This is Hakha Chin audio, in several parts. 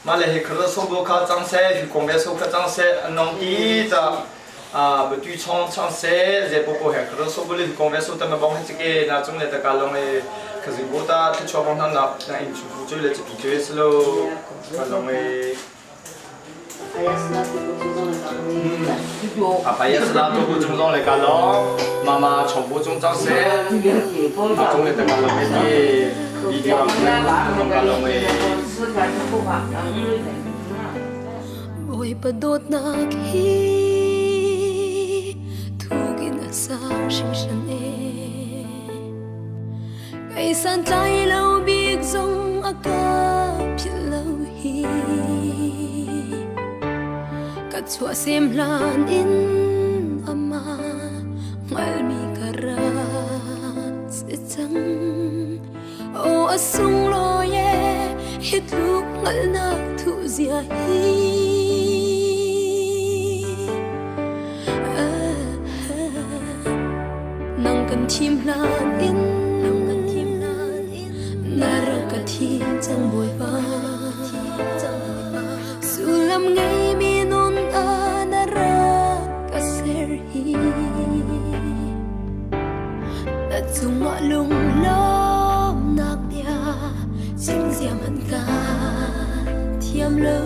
Mah le hi khalo so kha cang se hi kong ve so kha cang se anong ti ta a batu chong chang se ze po po he khalo so bu le hi kong ve so ta ma bong he chike na chung le ta ka long e khazing bo ta thu chong bong na na in chu chu le chi chu slo ka long e Apaya sala to bu chung zong le ka long mama chong bu chung chang se a chung le ta ka long e ti video ka long e Bawipa dawtnak hi thuk in a sang hringhran ee. Kei santlai lo bik zong a ka philh lo hi. Ka chuahsem hlan in amah hngalhmi ka rak si cang. Aw a sunglawi ee hi tluk hngalhnak thuh zia hi. Nang kan thim hlan in na rak ka thim cang Bawipa. Sullam ngeimi nun ah na rak ka ser hi. Na cungah lunglawmnak bia chim ziam an ka thiam lo.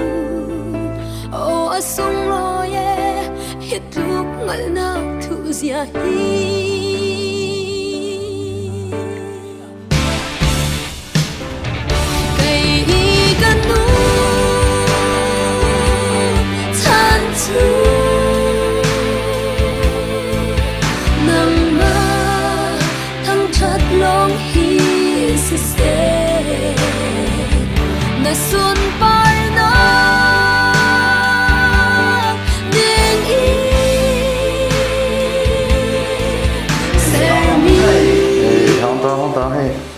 Aw a sunglawi ee hi tluk hngalhnak thuh zia hi. Kei hi ka nu chan cu nangmah thangṭhat lawng hi siseh na sunparnak ding i sermi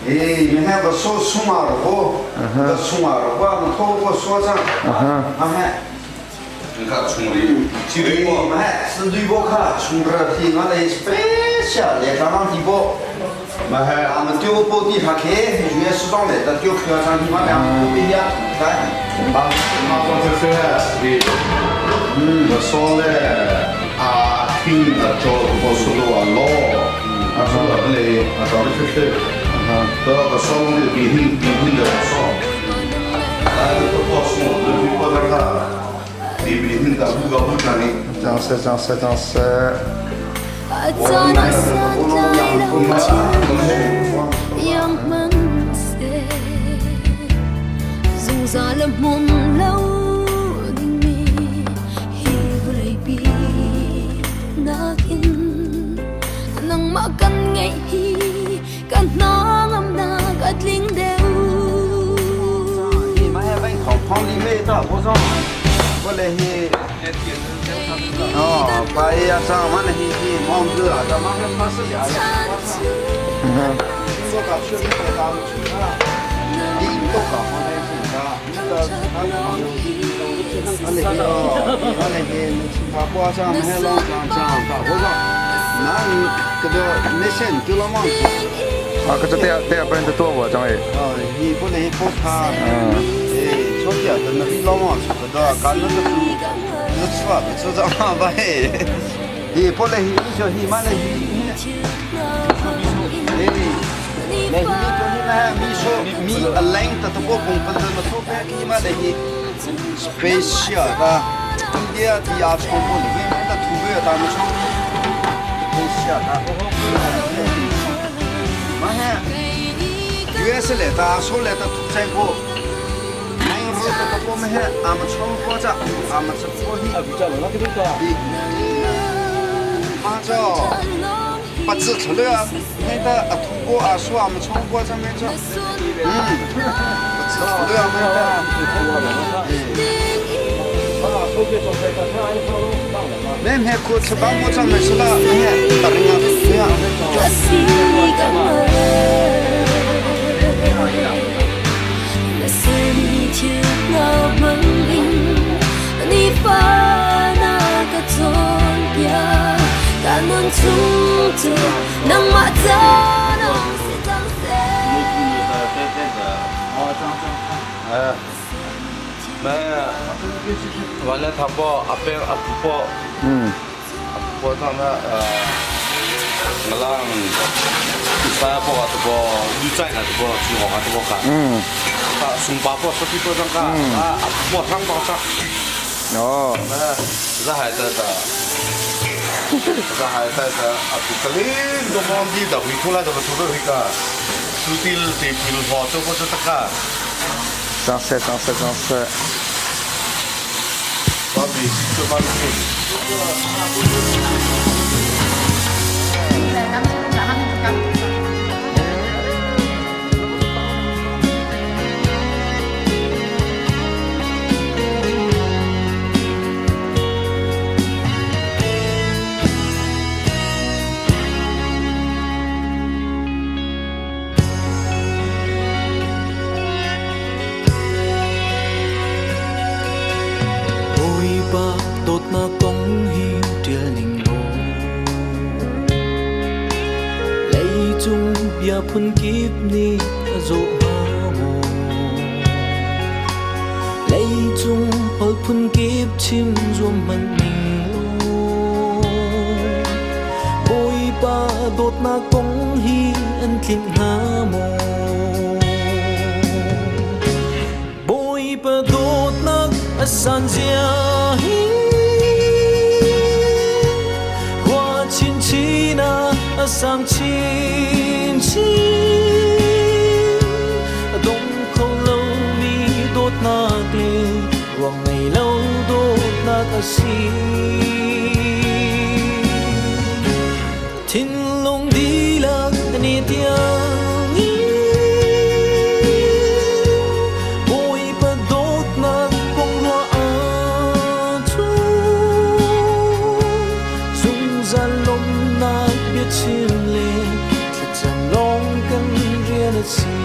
诶，你看个说数码的货，个数码的话，那透过说唱，啊还。你看冲的，几对我们还是绿波卡，冲着的我来special 来刚刚地波，嘛还俺们丢波地下去，原始装来的丢客上去嘛两不一样，哎，啊，马上就出来的，嗯，我说嘞，啊，听的叫我说的话老，啊说的嘞，啊找的是谁？啊，这个说的比你比你的说，啊，这个说的比我那个，比比你的不高不高的。 张四张四张四， A caan ah santlai lo thil iang hmanhseh zungzal a hmun lo dingmi hi vawleipi nakin nangmah kan ngeih hi kan hnangamnak a tling deuh. 你们还问考胖的没到我说，我来去。哦，白呀，上完了去去忙子啊，咱们还怕时间。我搞去你搞去啊，你都搞好那是啥？你个他他那个他那个他挂上还老涨涨搞不上，那你这个没钱丢了忙。啊，可是对对不然就多我张哎。哦，你不能不他，哎，昨天的那个老忙去不到，干那个那吃饭不吃早饭吧嘿，你不能你说你买了你，哎，那你昨天那你说你阿兰的都不公分的那说白你买了你 special 的，你的第二床铺里面的土味咱们床 special 的，妈呀！原是来的，说来的土菜锅，还有肉的我们还俺们吃过着，俺们吃过的。马上不知出了，那个啊土锅啊说俺们吃过这没着，嗯，不知出了没得。那天过吃饭我专门吃了，那天打人家对呀。 Ka si ka Na sermi thil na mangin Ni fa na ka cawnpiak Ka nun chung cu nangmah ca lawng si cang seh. 哎，没，完了他包阿伯阿婆包，阿婆他们我让三包啊，这个女仔啊，这个猪啊，这个干，啊，送八包十几包这个，啊，阿婆汤包上，哦，哎，这还在的。这还在的，啊，这个哩，都忘记的，回出来的，出来回个，出地地皮跑，这不是这个。张三张三张三。芭比，这芭比。 Bawipa dawtnak kong hi ṭial ning law leicung bia phunkip nih a zawh hnga maw leicung holh phunkip chim zuam hmanh ning law Bawipa dawtnak kong hi an tlinh hnga maw Bawipa dawtnak a san zia hi khua chinchin ah a sang chinchin a dong kho lomi dawtnak le ruang ngei lo dawtnak a si thinlung dihlak an i tiang i Bawipa dawtnak kong ruah ahcun zungzal lawmhnak biachim le thlacam lawng kan rian a si.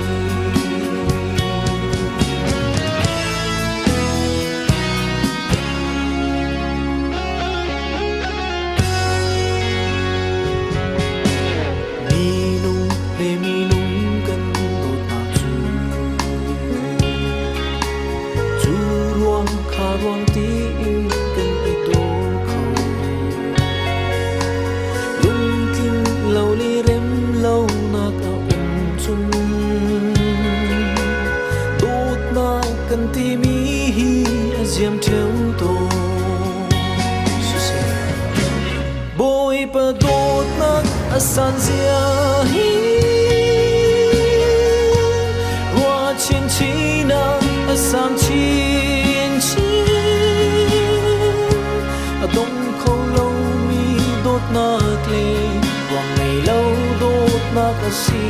Minung le minung kan dawtnak cu cu ruang kha ruang tiin kan i daw kho lungtling lo le rem lonak a um cun dawtnak kan timi hi a ziam ṭheo tawn siseh Bawipa dawtnak a san zia hi ruah chinchin ah a sang chinchin a dong kho lomi dawtnak le ruang ngei lo dawtnak a si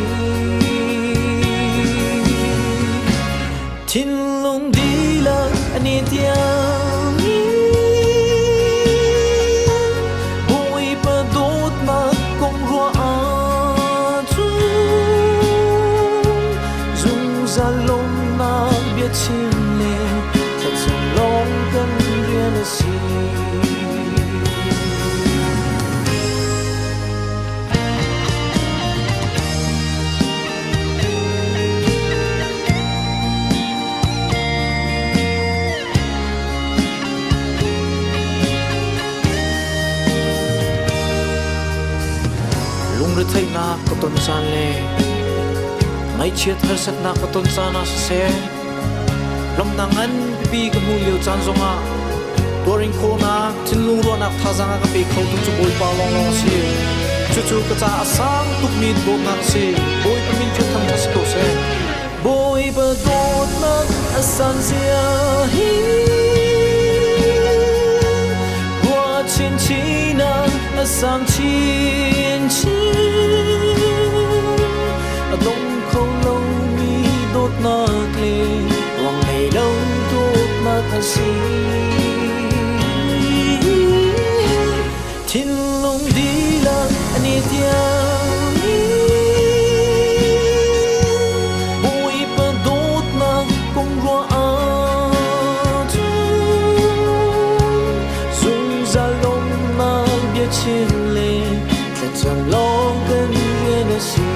thinlung dihlak an i tiang i Bawipa dawtnak kong ruah ahcun zungzal lawmhnak biachim le thlacam lawng kan rian a si. Lungretheihnak ka ton caan le ngaihchiat harsatnak ka ton caan ah siseh lawmhnak nganpipi ka hmuh lio caan zongah tuaring khawhnak thinlung ruahnak thazaang a ka pe khotu cu Bawipa lawnglawng a si. Cucu ka caah a sang tukmi dawtnak a si. Bawipa min cu thangṭhat si ko seh. Bawipa dawtnak a san zia hi ruah chinchin ah a sang chinchin a dong kho lomi dawtnak le ruang ngei lo dawtnak a si thinlung dihlak an i tiang i Bawipa dawtnak kong ruah ahcun zungzal lawmhnak biachim le thlacam lawng kan rian a si.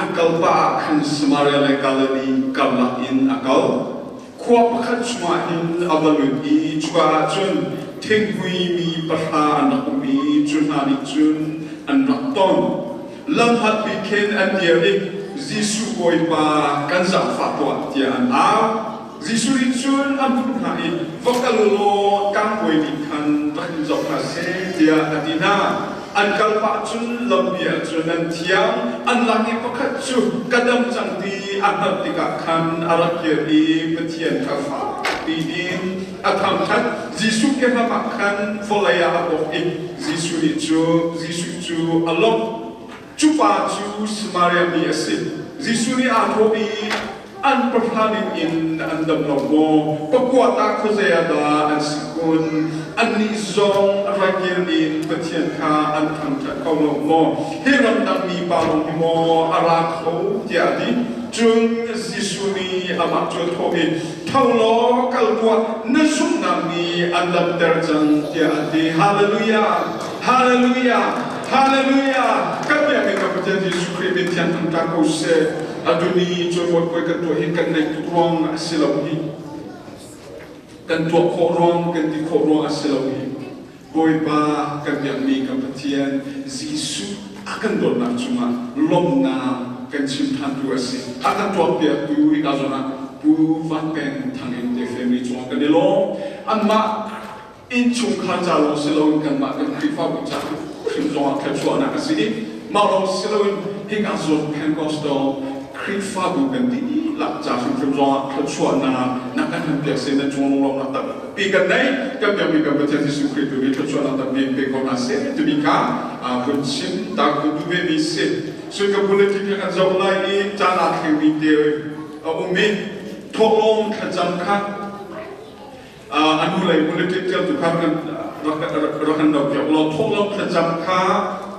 a kal pah ah khan Samaria le Galilee karlak in a kal. Khua pakhat chungah hin a va lut i cuka ah cun thinghmui mi pahra an rak um i cu hna nih cun an rak ton. Lamhlatpi khin an dir i Jesuh Bawipa kan zaangfah tuah tiah an au. Jesuh nih cun a hmuh hna i va kal u law tlangbawi nih khan rak in zoh hna seh tiah a ti hna. An kal pah cun lampi ah cun an thiang. An lak i pakhat cu ka dam cang ti a hngalh tikah khan a rak kir i Pathian kha fakpi in a thangṭhat. Jesuh kehnam ah khan vawlei ah a bawk i Jesuh nih cu Jesuh cu a lawmh. Cu pa cu Samaria mi a si. Jesuh nih aa thawh i an pahra ning in an dam lo maw? Pakua tah khuazei ah dah an si kun? Annih zong rakir in Pathian kha an thangṭhat ko lo maw? Hi ramdang mi pa lawng hi maw a ra kho? tiah a ti. Cun Jesuh nih amah cu a thawh i, Tho law kal tuah, na zumhnak nih an damter cang, tiah a ti. Hallelujah! Hallelujah! Hallelujah! Kan biakinn kan Pathian Jesuh Khrih min thiang thangṭhat ko seh. Aduni cu mawt kan tuah hi kan neih tuk ruang a si lo hi. Kan tuah khawh ruang, kan ti khawh ruang a si lo hi. Bawipa kan biakmi kan Pathian Jesuh a kan dawtnak cungah lawmhnak kan chim ṭhantu a si. A kan tuahpiaktu hika zawn ah Pu Van Peng Thang in te family cungah kan i lawm. Anmah innchungkhar ca lawng si loin kanmah kan Khrihfabu ca hrim zongah thluachuahnak a si i mah lawng si loin hika zawn Pentecostal Khrihfabu kan dihlak ca hrimhrim zongah thluachuahnak na kan han piak se na cung lunglawmhnak tampi kan nei. Kan biakmi kan Pathian Jesuh Khrih tu nih thluachuahnak tampi in pe ko hna seh timi kha hun chim ta kun duh ve mi si. Cun ka bulletin kha kan zoh lai i caan aa thlengmi te a um i thawhlawm thlacam kha a nu lei bulletin ṭialtu kha rak kan doh piak law thawhlawm thlacam kha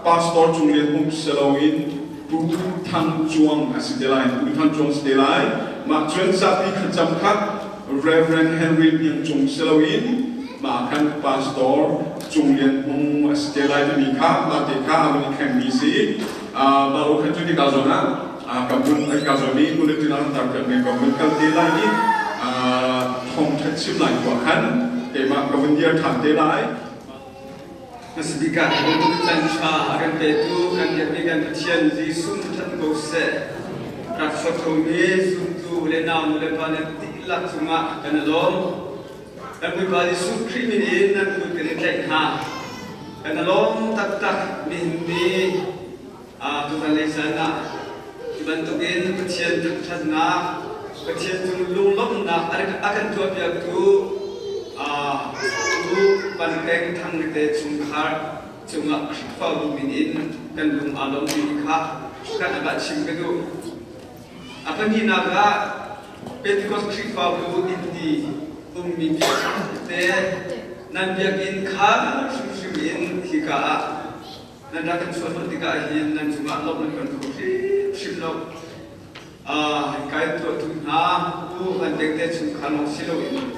pastor Cung Lian Hmung si loin Pu Thang Cuang a si te lai. Pu Thang Cuang si te lai. Mah cun zapi thlacam kha Reverend Henry Hniang Cung si loin mah khan pastor Cung Lian Hmung a si te lai timi kha mah te kha a vun i thlengmi si. Mah lo khan cu tika zawn ah ka mun ka zawn i bulletin ah tar piak mi ka mun kal te lai i thawngṭha chim lai khua khan keimah ka vun dir ṭhan te lai. Hmasabik ah bantuk caan ṭha a kan petu kan biakmi kan Pathian Jesuh ṭhat ko seh. Rak chuak khomi zumtu le nau nu le pa nan dihlak cungah kan i lawm. Kan Bawipa Jesuh Khrih min in nan kut kan i tlaih hna. Kan i lawm taktak nihin ni tutan lei caan ah hi bantukin Pathian thangṭhatnak, Pathian cung lunglawmhnak a kan tuahpiaktu Pu Pan Peng Thang te chungkhar cungah Khrihfabu min in kan lung aa lawmmi kha kan ah chim ka duh. A pahnihnak ah Pentecost Khrihfabu inn ummi te nan biakinn kha hrimhrim in hika ah nan rak kan chuah tikah hin nan cungah lawmh nan kan kho hrimhrim lo. Kai tuahtu hna u an tengte chungkhar lawng si loin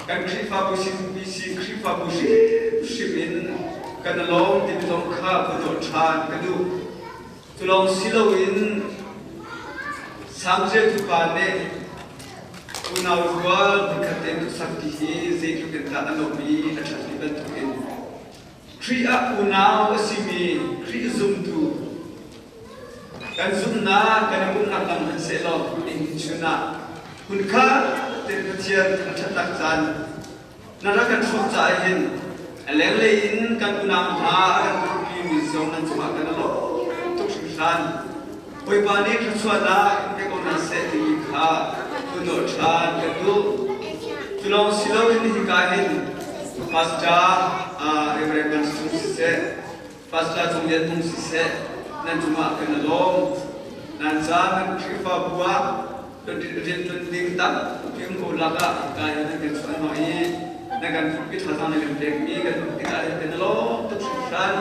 kan Khrihfabu CBC Khrihfabu hrimhrim in kan lawm timi zong kha ka ṭhan ka duh. Cu lawng si loin Samzel tupa nih unau rual hmunkhat tein khuasak ti hi zeitluk in dah a nuamh i a ṭhat ti bantukin Khrih ah unau a simi Khrih zumtu kan zumhnak kan i pumhnak lam hmanhsehlaw nihin chun ah hmunkhat tein Pathian thangṭhatnak caan na rak kan hrawm caah hin a lenglei in kan unau hna a kan pumhpimi zong nan cungah kan i lawm tuk hringhran. Bawipa nih thluachuahnak in pe ko hna seh timi kha phunawh ṭhan kan duh. Cu lawng si loin hika hin Pastor Reverend Van Sung siseh, Pastor Cung Lian Hmung siseh, nan cungah kan i lawm. Nan ca nan Khrihfabu ah rianṭuan ding tampi um ko lakah hika hin nan kan chuahhnawh i nan kan forhpi thazaang nan kan pekmi kan hmuh tikah hin kan i lawm tuk hringhran.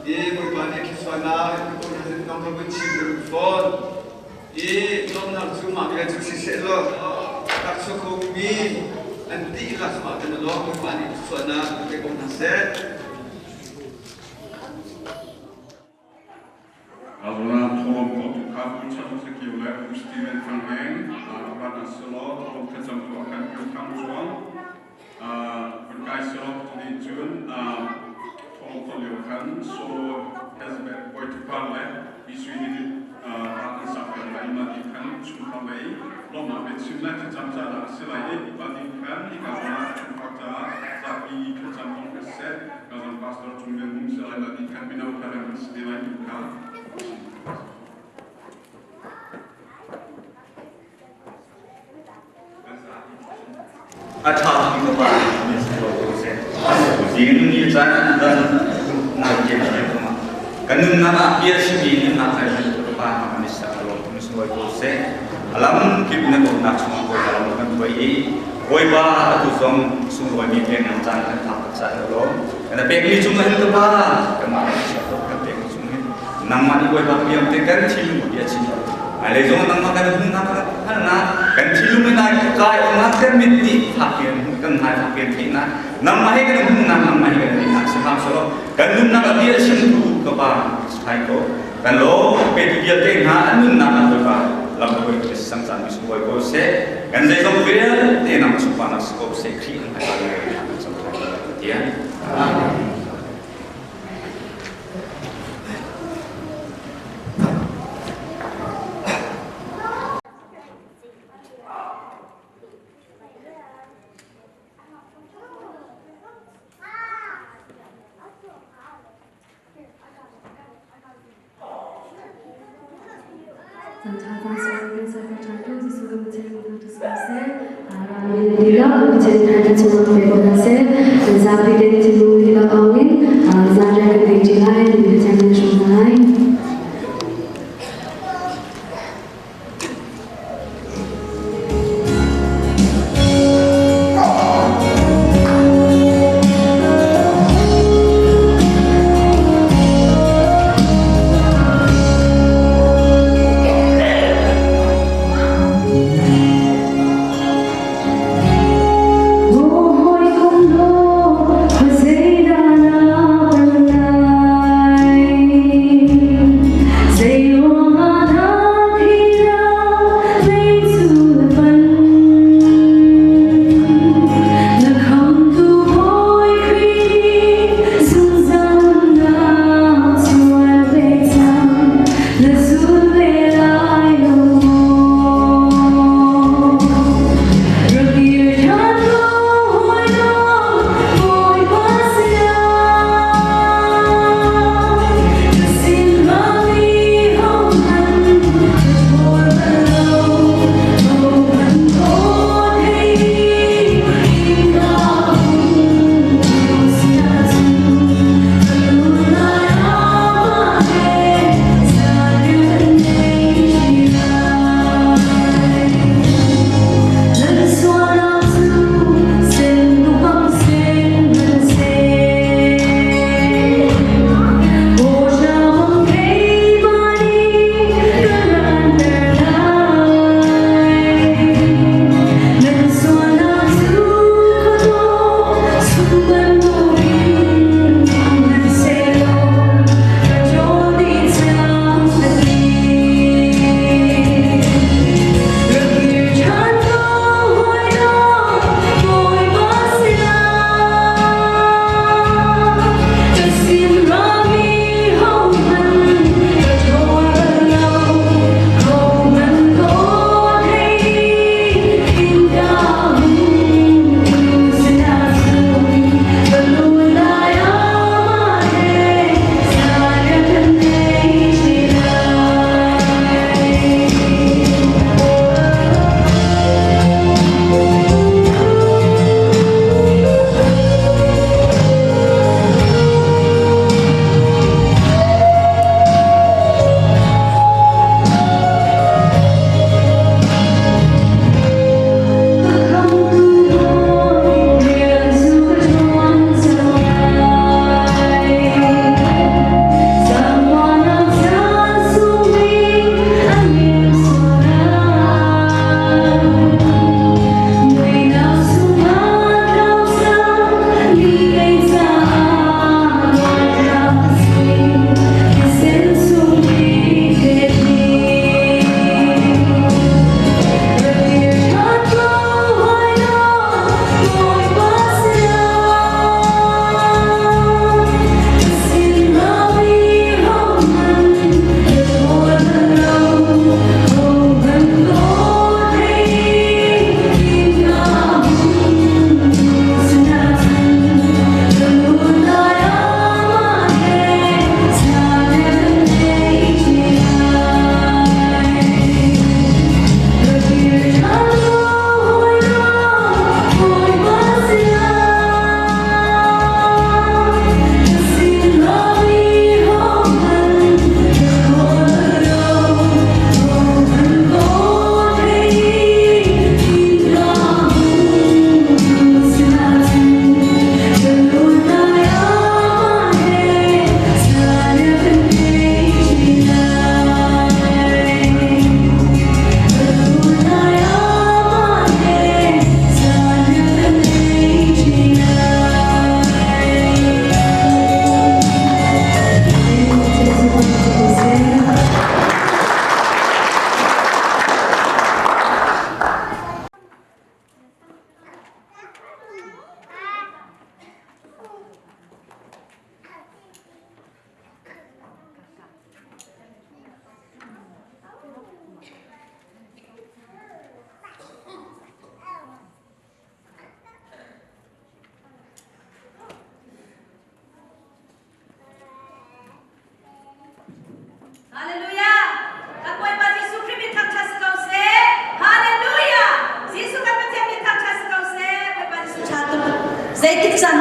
I Bawipa nih thluachuahnak in ko hna seh ka vun chim ka duh fawn. I lawmhnak cu mah bia cu siseh law rak chuak khomi an dihlak cungah kan i lawm. Bawipa nih thluachuahnak in pe ko hna seh. Abraham thawng ko tu kha. le Pu Steven Thang Heng rat an si law thawng thlacam tuah kan Pu Thang Cuang vun kai si law tuni cun thawng kho lio khan solo Hezbek Bawi Thupar le Pi Sui Ni an sak piak lai ma ti khan chungkhar lei lawmhnak biachim le thlacam caan ah a si lai i mah ti khan hika zawn ah chungkhar caah zapi thlacam zong kan seh ka zong pastor Cung Lian Hmung si lai mah ti khan mino kha kan si te lai ti kha. A ṭha mi ka pa nih si ko ko seh. Zing ni caan dan na ke na ko kan nunnak ah bia chimi nunnak hai ka pa nih sa lo tum suai ko seh. Alam kip na dawtnak chung ko ka lam kan tuai i Bawipa atu zong sunglawi mi pek nan caan kan phak tak sa lo. Kan pek mi cung hin ka pa kanmah kan pek mi chung hin nangmah nih Bawipa biam te kan thil bia chim ai lei zong nangmah kan hung na kan hal na kan thilung in ai kai na kan mit nih thak pian kan ngai thak pian theih na nangmah he kan hung na nangmah he kan theih na si ham solo kan nunnak a bia chim tu ka pa thai ko kan lo pe tu vialte hna an nunnak an Bawipa lam ko ke sang caan mi su ko se kan zeizong vialte nang supa nak si ko se Khrih an hai kan sam thai tian. Amen.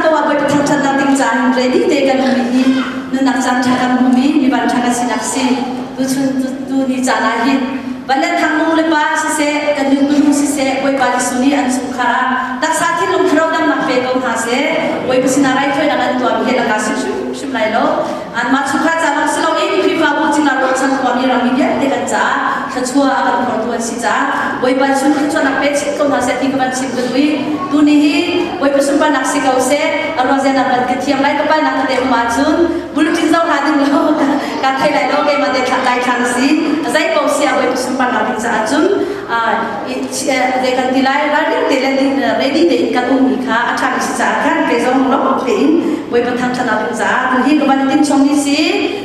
poah Bawipa thangṭhatnak ding caah hin ready te kan um i nunnak caan ṭha kan hmu mi mi van ṭha kan sinak si tuchun tu ni caan ah hin van le thang nu le pa siseh kan nu nu siseh Bawipa Jesuh nih an chungkhar ah taksa thinlung thlarau damnak pe ko hna seh. Bawipa sinah raithawinak an tuahmi hi laka si hrimhrim lai lo. Anmah chungkhar ca lawng si loin Khrihfabu cingla ruahchan khuami rammi vialte kan caah thluachuah a kan phortu an si caah Bawipa chung thluachuahnak pe chin ko hna seh ti ka van chim ka duh i tuni hi Bawipa sunparnak si ko seh a ruahzianak van ka thiam lai ka palnak tete um ahcun bulletin zoh hlah ding lo ka thei lai lo keimah te thlah dai thlang si zei paoh si ah Bawipa sunparnak ding caah cun zei kan ti lai ralring te le ready tein kan ummi kha a ṭhami si caah khan kei zong lawmh tein Bawipa thangṭhatnak ding caah tu hi ka van i timh chommi si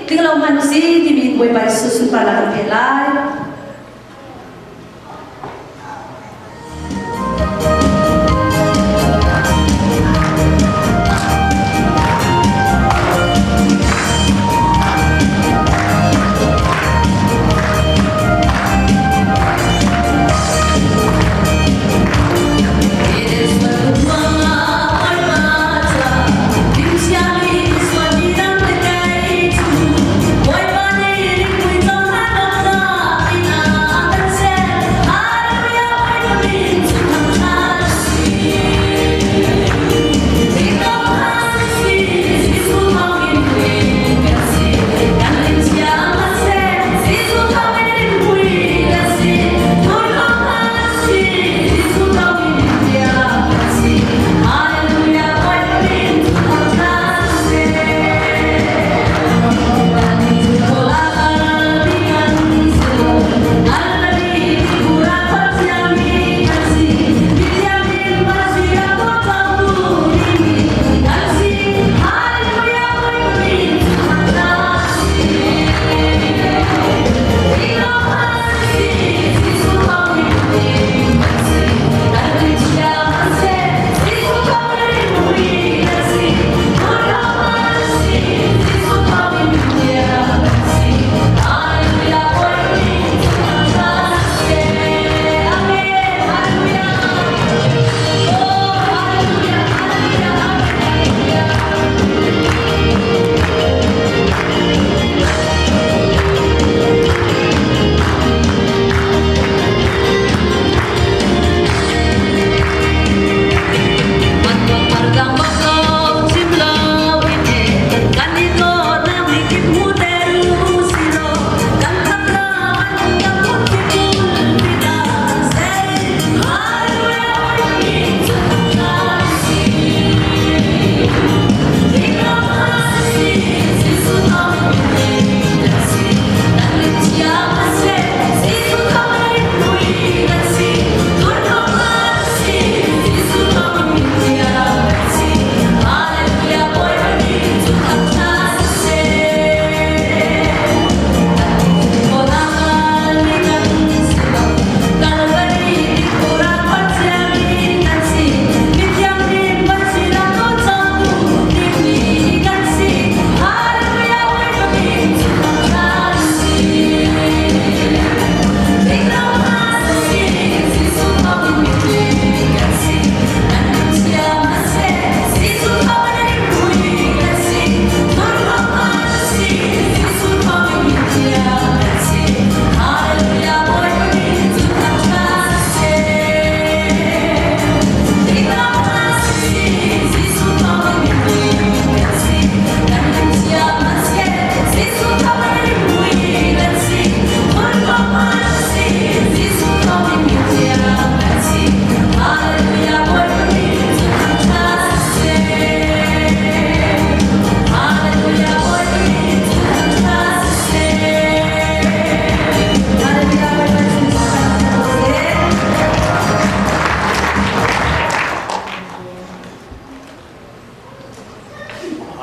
tling lo hmanh si timi Bawipa Jesuh sunparnak kan pek lai.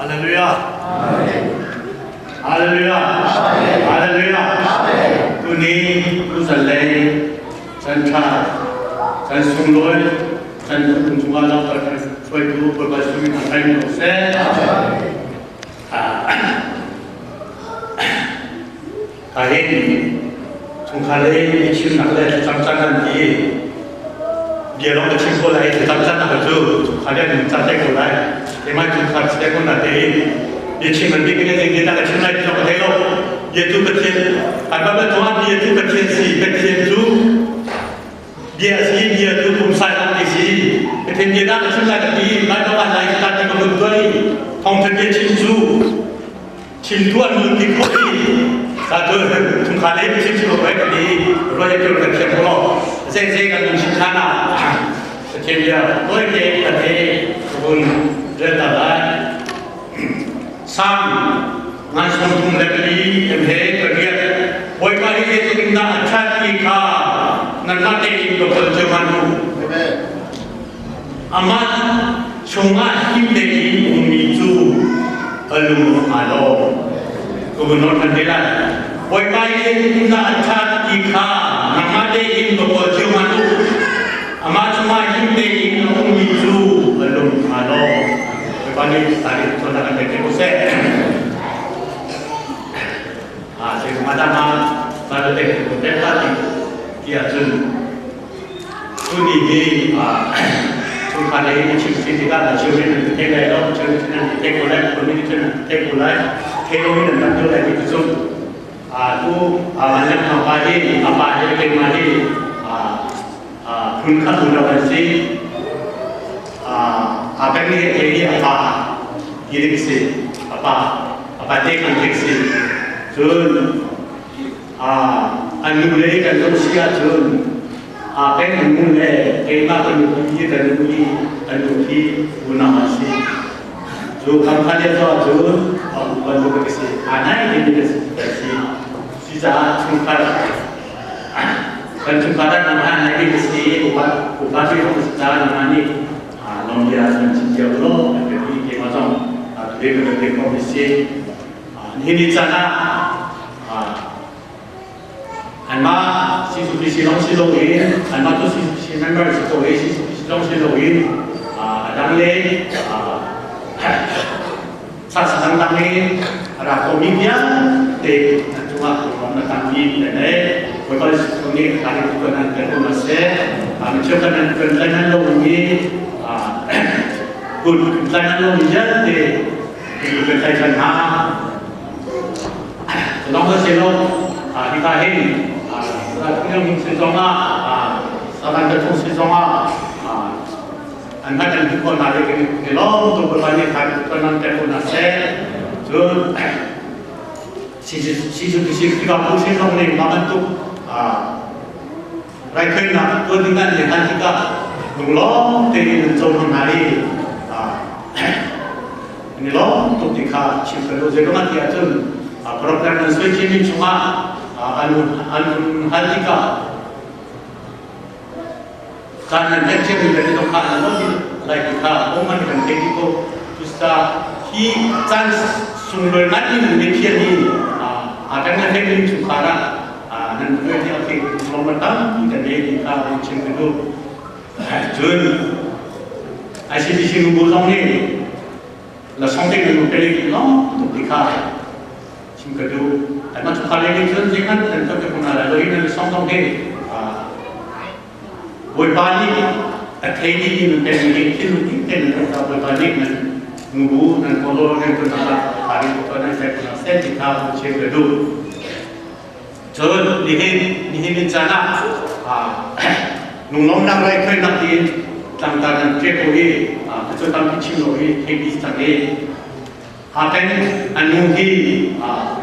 Hallelujah. Hallelujah. Hallelujah. Tuni tu lei chan tha chan sunglawi chan chungah lam kan hruaitu Bawipa Jesuh min thang ko seh. Ka hin chungkhar lei chimnak le thlacam caan an ti bia lawng ka chim ko lai thlacam caan nak cu chungkhar le an caan te ko lai. Keimah chungkhar si ko na tein biachim an bik in zeitin dah ka chim lai ti zong ka thei lo. Bia cu Pathian ai ba tuah bia cu Pathian si Pathian cu bia si bia cu pumsai lang ti si Pathian bia dah ka chim lai ka ti lai ba lai ka ti ka vun tuai thawngtha bia chim cu chim tu an mun ti kho i sa tu chungkhar le chim chim ko ka ti roi ke ka thiam ko lo zei zei kan mun chim than ah Pathian bia tawi te ka te vun rel ta lai Sam ngan sung thum le pali em he pariat Bawipa hi zeitluk in dah a ṭhat ti kha nanmah tein ka kawl cio hmanh u. Amah chungah him tein ummi cu ka lung a lawm. Ka vun nawl ṭhan te lai. Bawipa hi zeitluk in dah a ṭhat ti kha nangmah tein ka kawl cio hmanh u. Amah chungah him tein a ummi cu ka lung a lawm. Bawipa nih tari ṭhawnnak kan pek te ko seh. Madama Balatek Tepati tiah cun tuni hi chungkhar lei in chim si tikah na chim in an thei lai lo chim in an thei ko lai phun in an thei ko lai thei lo in an tam deuh lai ti cu tu an lem thang pa hi a pa hi keimah hi phun khat un lo an si a peng ni thei hi a pa ti si a pa a pa te kan tek si cun an nu le kan zoh si ahcun a peng an nu le keimah kan nu hi kan nu hi kan nu hi unau an si cu kam kha le zo ahcun a upa nu ka si a nai te mi ka si si caah chungkhar kan chungkhar ah nang han nai ka si upa upa ti hong si caah nang nih lawm bia kan chim cio lo an ka ti keimah zong tu kan te ko mi si nihin ni caan ah anmah CCPC lawng si loin anmah cu CCPC member si ko i CCPC lawng si loin a dang le sa dangdang in a ra khomi vialte an cungah lawm na tampi le le Bawipa Jesuh nih tari tu kan an kan um a si mi cheu kan an kan tlai nan lo mi kut tlai nan lo mi vialte kan tlai than hna Long ka si lo hika hin Phung si zongah Saban ka chung si zongah an hman an ko na le ke long tu ko ni kha ko nan te ko na se cun si si si si ka pu si zong ne ma bantuk raikhoinak tuan ding an le han tikah lunglawm tein an cohlang hna i an i lawm tuk ti kha chim ka duh. Zeiruangah ti ahcun program an suai cimi chungah an an hal tikah caan an pek ciami le ti kha an lawm lai ti kha um an kan thei ti ko. Cucaah hi caan sunglawi ngai in mithian hi a kan na theimi chungkhar ah nan hruai ti a thei lawm tampi kan ei ti kha an chim ka duh. Cun ICBC nubu zong nih la song te nu pele long tuk ti kha chim ka duh. Anmah chungkhar lei nih cun zeihmanh an tuah te ko hna lai lo i nan song zong hi Bawipa nih a thei dih mi nan pekmi hi thinlung dik tein nan tuah Bawipa nih nan nubu nan kawlrawl nan tuan ah thari ko nan pek hna seh ti kha hun chim ka duh. Cun nihin nihin in caan ah lunglawmnak raikhoinak tiin tlangtar nan ṭe ko i cu tampi chim lo i thei bi cang i Haten an nu hi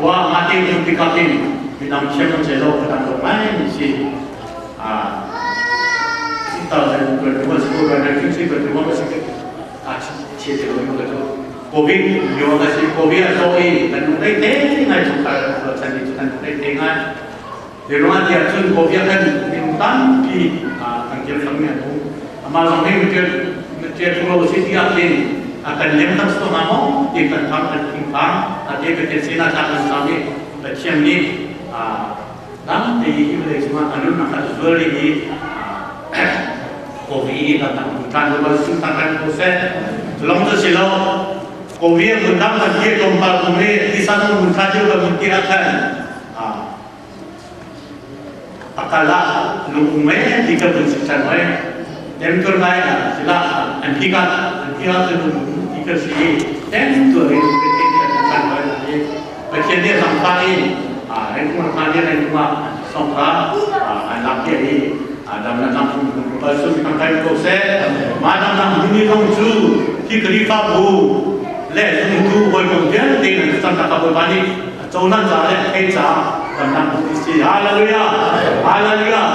wa ngate nu tikah hin midang thiam an lo kadang lo ngai mi si 2021 si ko 19 21 si a chi te lo ka chu covid yo na si covid a to i kan nu dei te ngai chu kha lo chan ni chu kan dei te ngai de ro dia chun covid kan min tam pi kan tiam sam ne tu ama zong he mi te tu lo si ti a kin a kan lem tak so ma mo ti kan tham kan thing phang a te ka te sina cha kan sa ni Pathian nih dang te hi le chunga anun na kha zual ri hi Covid kan tang tan lo ba sing tang kan ko se long to si lo Covid mun dang kan ti tom pa kum le ti san mun tha ju kan mun ti a khan akala lung me ti ka bun si chan hoi dem tur ngai sila an ti ka an ti ka tu ti thil si i ten tu rin te kan kan i Pathian nih zangfah in rengmang hna nih rengmang song kha an lak piak i dam na dam sun kan kai ko seh ma dam dam ni zong cu hi Khrihfabu le zumtu hawikom vialte nan cam ka Bawipa nih cohlan ca le thei ca dam dam bu si hallelujah hallelujah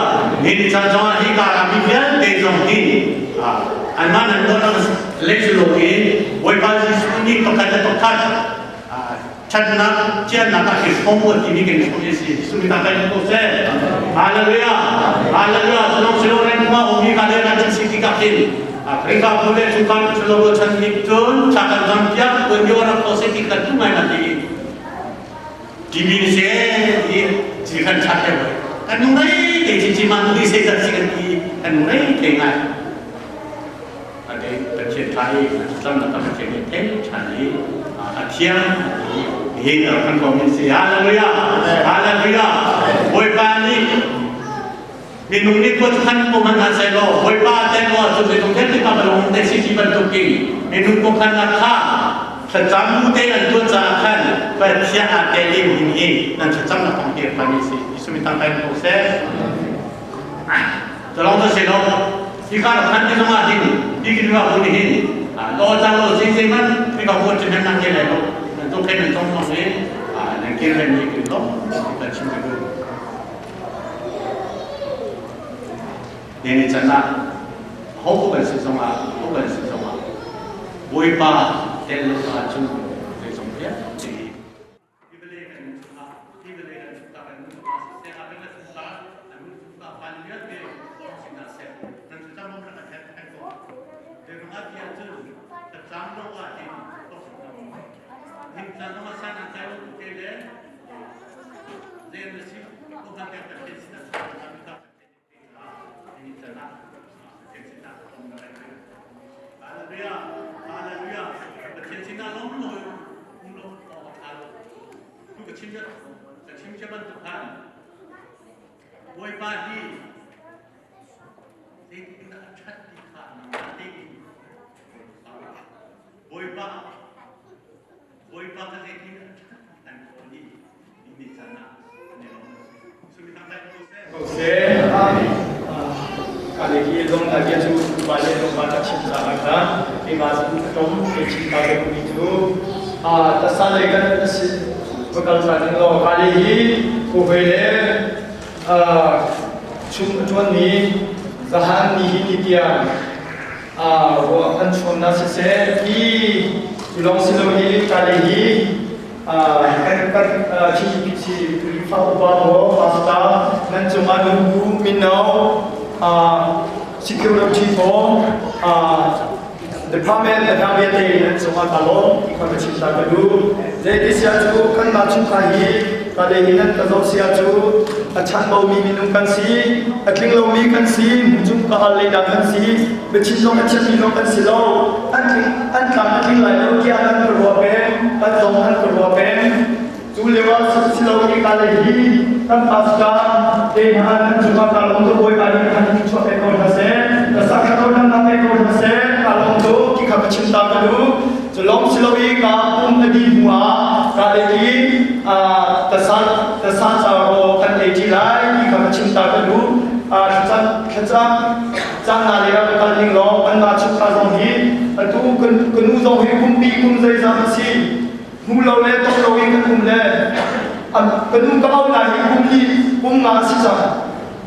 ni ni caan zong ah hi ka mi vialte zong hi anmah nan don le lo in Bawipa Jesuh nih pakhat le pakhat ṭhatnak chiatnak ah i hrawm u timi kan hrawm hi si Jesuh mi ta kai ko seh hallelujah hallelujah tulong silo ren kuma umi ka le kan si ti ka hin Khrihfa bu le chungkhar chulo chan nih cun thla kan zam piak tuan yo rak ko se ti kan tu ngai na ti TV ni se ti chi kan chat le kan nung rei te chi chi man ni se zat si kan ti kan nung rei te ngai ade Pathian tha i tlam na Pathian nih thei ṭhan i a thiang hi kan ko min si hallelujah hallelujah Bawipa nih minung nih kuat khan ko man hna seh law Bawipa te law cu zei tung te ka balong te si ti bantukin minung ko khan na kha thlacam mu te an tuan caah khan Pathian a te lim hin hi nan thlacam na tong te khan si Jesuh mi tang kai ko seh Calong cu si lo. Hi ka rak khan ti zong ah hin hi ki ra bu nih hin lo cang lo sing sing man hi ka bu chin nan ke lai lo. Nan tung khen nan tong tong ni nan kir len ni kin lo kan chim ke bu. Ne ni chan ah ho ko kan si zong ah ho kan si zong ah Bawipa tel lo ah cun zei zong vialte hi vawlei kan nun chungah hi vawlei kan chungah kan nun chungah siseh a kan chungah an nun chungah van vialte si hna seh nan thlacam rak kan herh kan ko zeirungah ti ahcun thlacam lo ah hin hin caan zong san an tlai lo te le zei na si ko han kan kan sin Hallelujah. Hallelujah. Pathian sinah lawm lo um lo awk a ṭha lo. Tu ka chim ka chim cia bantuk khan Bawipa hi zeitindah a ṭhat ti kha nangmah tein Bawipa Bawipa ka zeitindah a ṭhat ti kan kawl i ni caan ah an i lawm. Seh ka le hi zong na bia cu pa le zong pa ta chim ca ah khan keimah cu ka tom ke chim ta ke mi cu a tasa le kan si bakal sa ding lo ka le hi ko hoi le a chung tuan ni zahan ni hi ni tiang a ro an chuam na si se i tulong si lo hi ka le hi kan TPC Khrihfa upa maw pastor nan cungah nubu mino security pawl department a dang vialte nan cungah ka lawm ti kha ka chim ta ka duh. Zeiti sia cu kanmah chungkhar hi ka le hi nan ka zoh sia cu a chan bomi minung kan si, a tling lomi kan si, hmucung ka al lei dang kan si, biachim zong a thiammi zong kan si lo. An tling an tlam a tling lai lo tiah an ka ruah peng, kan zong an ka ruah peng. Cu lio ah si lo i ka le hi kan pastor te hna nan cungah ka lawm tuk Bawipa nih khan in chuah pe ko hna seh, ka sakha ko hna pe ko hna seh, ka lawm tuk ti kha ka chim ta ka duh. Cu lawng si lo i ka pum a dih hnu ah ka le hi tasa tasa ca kan ei ṭi lai ti kha ka chim ta ka duh. Thlacam thlacam cang na le ah ka kal ning law kanmah chungkhar zong hi atu kan ka nu zong hi kumpi kum zeizat a si hmu lo le tong lo in kan um le ka nu ka au lai hi kum li kum nga a si cang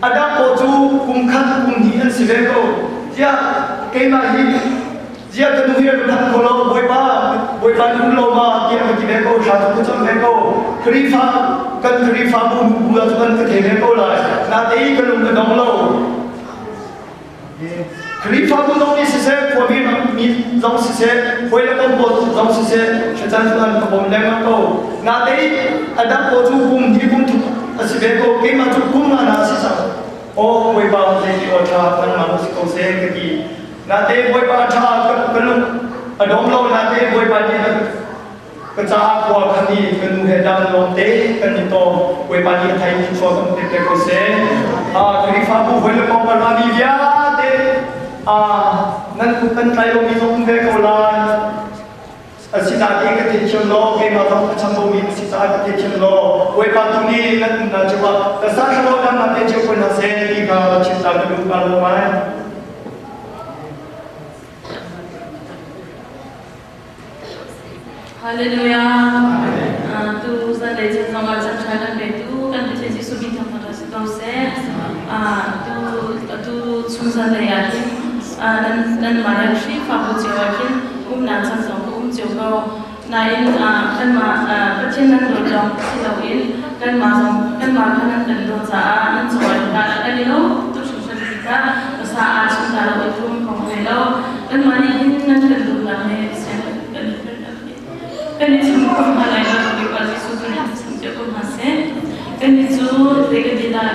a dang paw cu kum khat kum hnih an si ve ko tiah keimah hi Ziah ka nu hi rak that kho lo Bawipa Bawipa nu lo ma tiah ka ti ve ko thla cu ka cam ve ko Khrihfa kan Khrihfabu bu ah cun ka the ve ko lai natein ka lung ka dong lo Khrihfabu zong nih siseh khuami mi zong siseh hawi le kom pawl zong siseh thlacam cu an ka bawm lengmang ko natein a dang pawl cu kum hi kum thum a si ve ko keimah cu kum nga na a si cang aw Bawipa zeiti aw ṭha nangmah si ko seh ka ti Nate Bawipa ṭha ka lung a dong lo nate Bawipa nih ka caah khua khan i ka nu he dam lawng te kan i tawm Bawipa nih a thai mi chua kan pe pe ko seh. Khrihfabu hawi le kong kan mi vialte nan kut kan tlai lomi zong um ve ko lai. Asinain ka theithiam law, keimah zong a chambau mi ka si caah ka theithiam law, Bawipa tu nih nan umnak cio ah ka sa thlarau damnak pe cio ko hna seh ti kha chim ta ka duh ka lawm ai. Hallelujah. Tu zanlei chan zong ah chan ṭha kan petu kan Pathian Jesuh min thangṭhat si ko seh. Tu tu chung zanlei ah hin nan nanmah le Khrihfabu cio ah khin umnak chan zong ka um cio ko. Nain kanmah Pathian nan dawt lawng si loin kanmah zong kanmah kha nan kan dawt caah nan cungah kan i lawm tuk hringhran ti kha sa ah chim ta lo i thum kong ve lo. Kanmah nih hin nan kan dawtnak he kan kan i chim ko hna lai lo Bawipa Jesuh cu nih chim cio ko hna seh. Kannih cu zei kan ti dah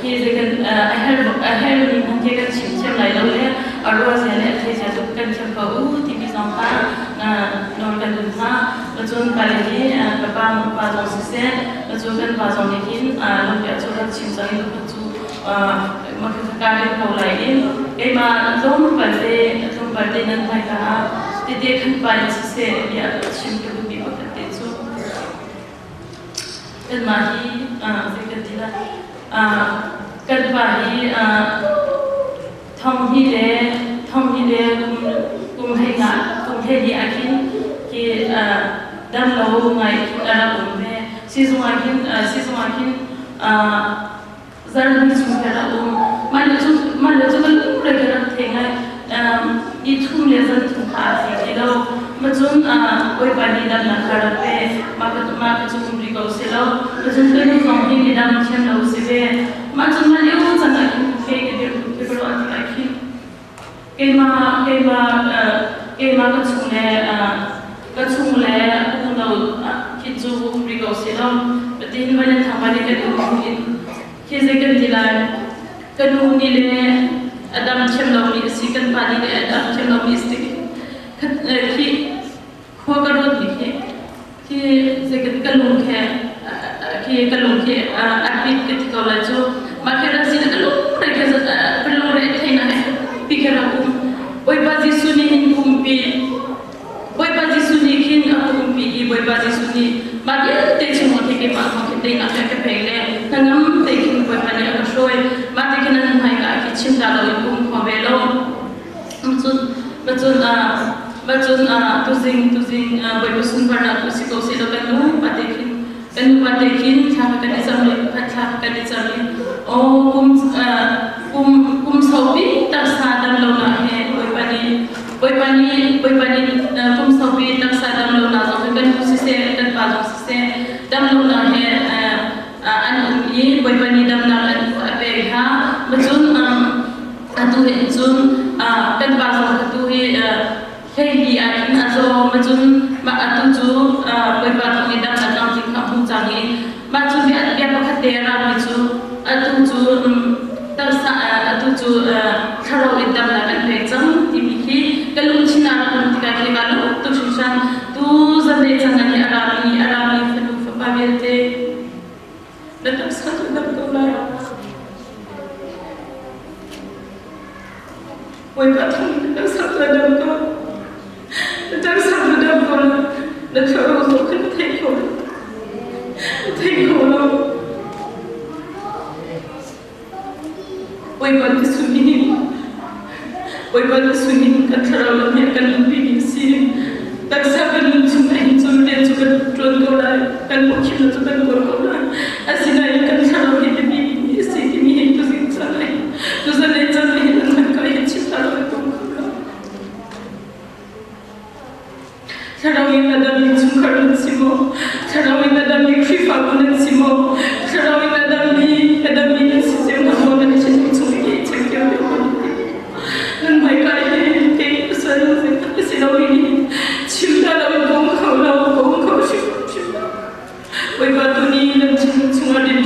khi zei kan a her a hermi hmanh khi kan chim thiam lai lo le a ruah zia le a thei zia cu kan thiam ko u timi zong kha nawl kan duh hna. Cun pale hi ka pa pa zong siseh, cun kan pa zong nih hin lungpiah cu rak chim cang i cu ka rin ko lai i keimah tlawmpal te tlawmpal te nan hmaika ah tete khan pa in siseh bia chim ka duhmi pakhat te cu kanmah hi zei kan ti lai kan pa hi thong hi le thong hi le kum kum hei nga kum hei ni ah khin khi dam lo ngai khin a rak um ve sizung ah khin sizung ah khin zarhni chung kha rak um mah le cu mah le cu kan re ka rak the ngai ni thum le zan thum kha a thei ti lo ma cun bawipa nih damnak kha rak pe mah ka mah ka cu um ri ko si lo ma cun ka nu zong hi ni dam thiam lo si ve mah cun mah lio chan ah khin ke ka dir ke ka ruah tikah khin keimah keimah keimah ka chung le ka chung le unau khi cu um ri ko si lo patin van thang van kan um in khi zei kan ti lai ka nu nih le a dam thiam lomi a si kan pa nih le a dam thiam lomi a si khi khua ka ruat mi khi khi zei kan ka lung khe khi ka lung khi a pit ka ti ko lai cu mah khi rak si ka lung re khe ka lung re thei na pi khe rak um Bawipa Jesuh nih hin umpi Bawipa Jesuh nih khin a ka umpi i Bawipa Jesuh nih mah vialte chungah khi keimah thawng khin teinak a ka pek le hnangam te khin Bawipa nih a ka hruai. Mah ti khin an hmaika khi chim ta lo in um kho ve lo. Cun macun macun tuzing tuzing Bawipa sunparnak tu si ko seh law kan nu pa te khin kan nu pa te khin thla kan i cam i thla kan i cam i aw kum kum kum saupi taksa dam lo nak he Bawipa nih Bawipa nih Bawipa nih kum saupi taksa dam lonak zong hi kan nu siseh kan pa zong siseh dam lonak he an um i Bawipa nih damnak an a pek hna. Cun atu hin cun kan pa zong atu hi hleili ah khin a zaw cun mah atu cu Bawipa thawng i damnak lamtling kha a hmu cang i mah cu bia bia pakhat te a rami cu atu cu taksa atu cu thlarau in damnak kan pek cang timi khi ka lungthin ah rak um tikah khi kaa lawm tuk hringhran. Tu zanlei caan ah hi a rami a rami fanu fapa vialte na taksa cu dam ko lai. Bawipa thawng na taksa cu a dam ko. Na taksa cu dam ko na thlarau zong kha na thei kho lo. Na thei kho lo. Bawipa Jesuh nih Bawipa Jesuh nih kan thlarau lam hi a kan nunpi mi a si. Taksa kan nun chung ah hin cun rian cu kan ṭuan ko lai, kan mawhkhimnak cu kan kawl ko lai. Asinain kan thlarau hi biapi mi a si timi hi tuzing caan ah hin tuzan ei caan ah hin an hman ka hin chim hna lo kan kho lo. Thlarau in a dammi chungkhar nan si maw? Thlarau in a dammi Khrihfabu nan si maw? Thlarau in a dammi a dammi nan si cio hna maw? Nan thinlung chung i check cio deuh ko nan hmaika hi kei pasal a si lo i chim ta lo in ka um kho lo ka um kho hrimhrim lo. Bawipa tu nih nan thinlung chungah rin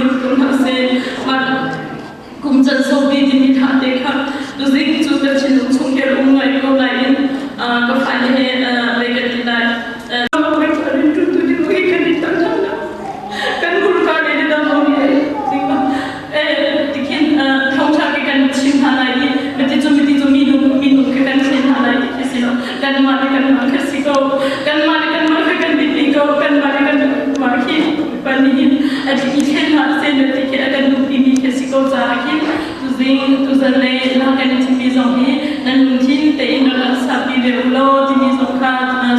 kan i thimmi zong hi nan lungthin tein rak kan sakpi ve u law timi zong kha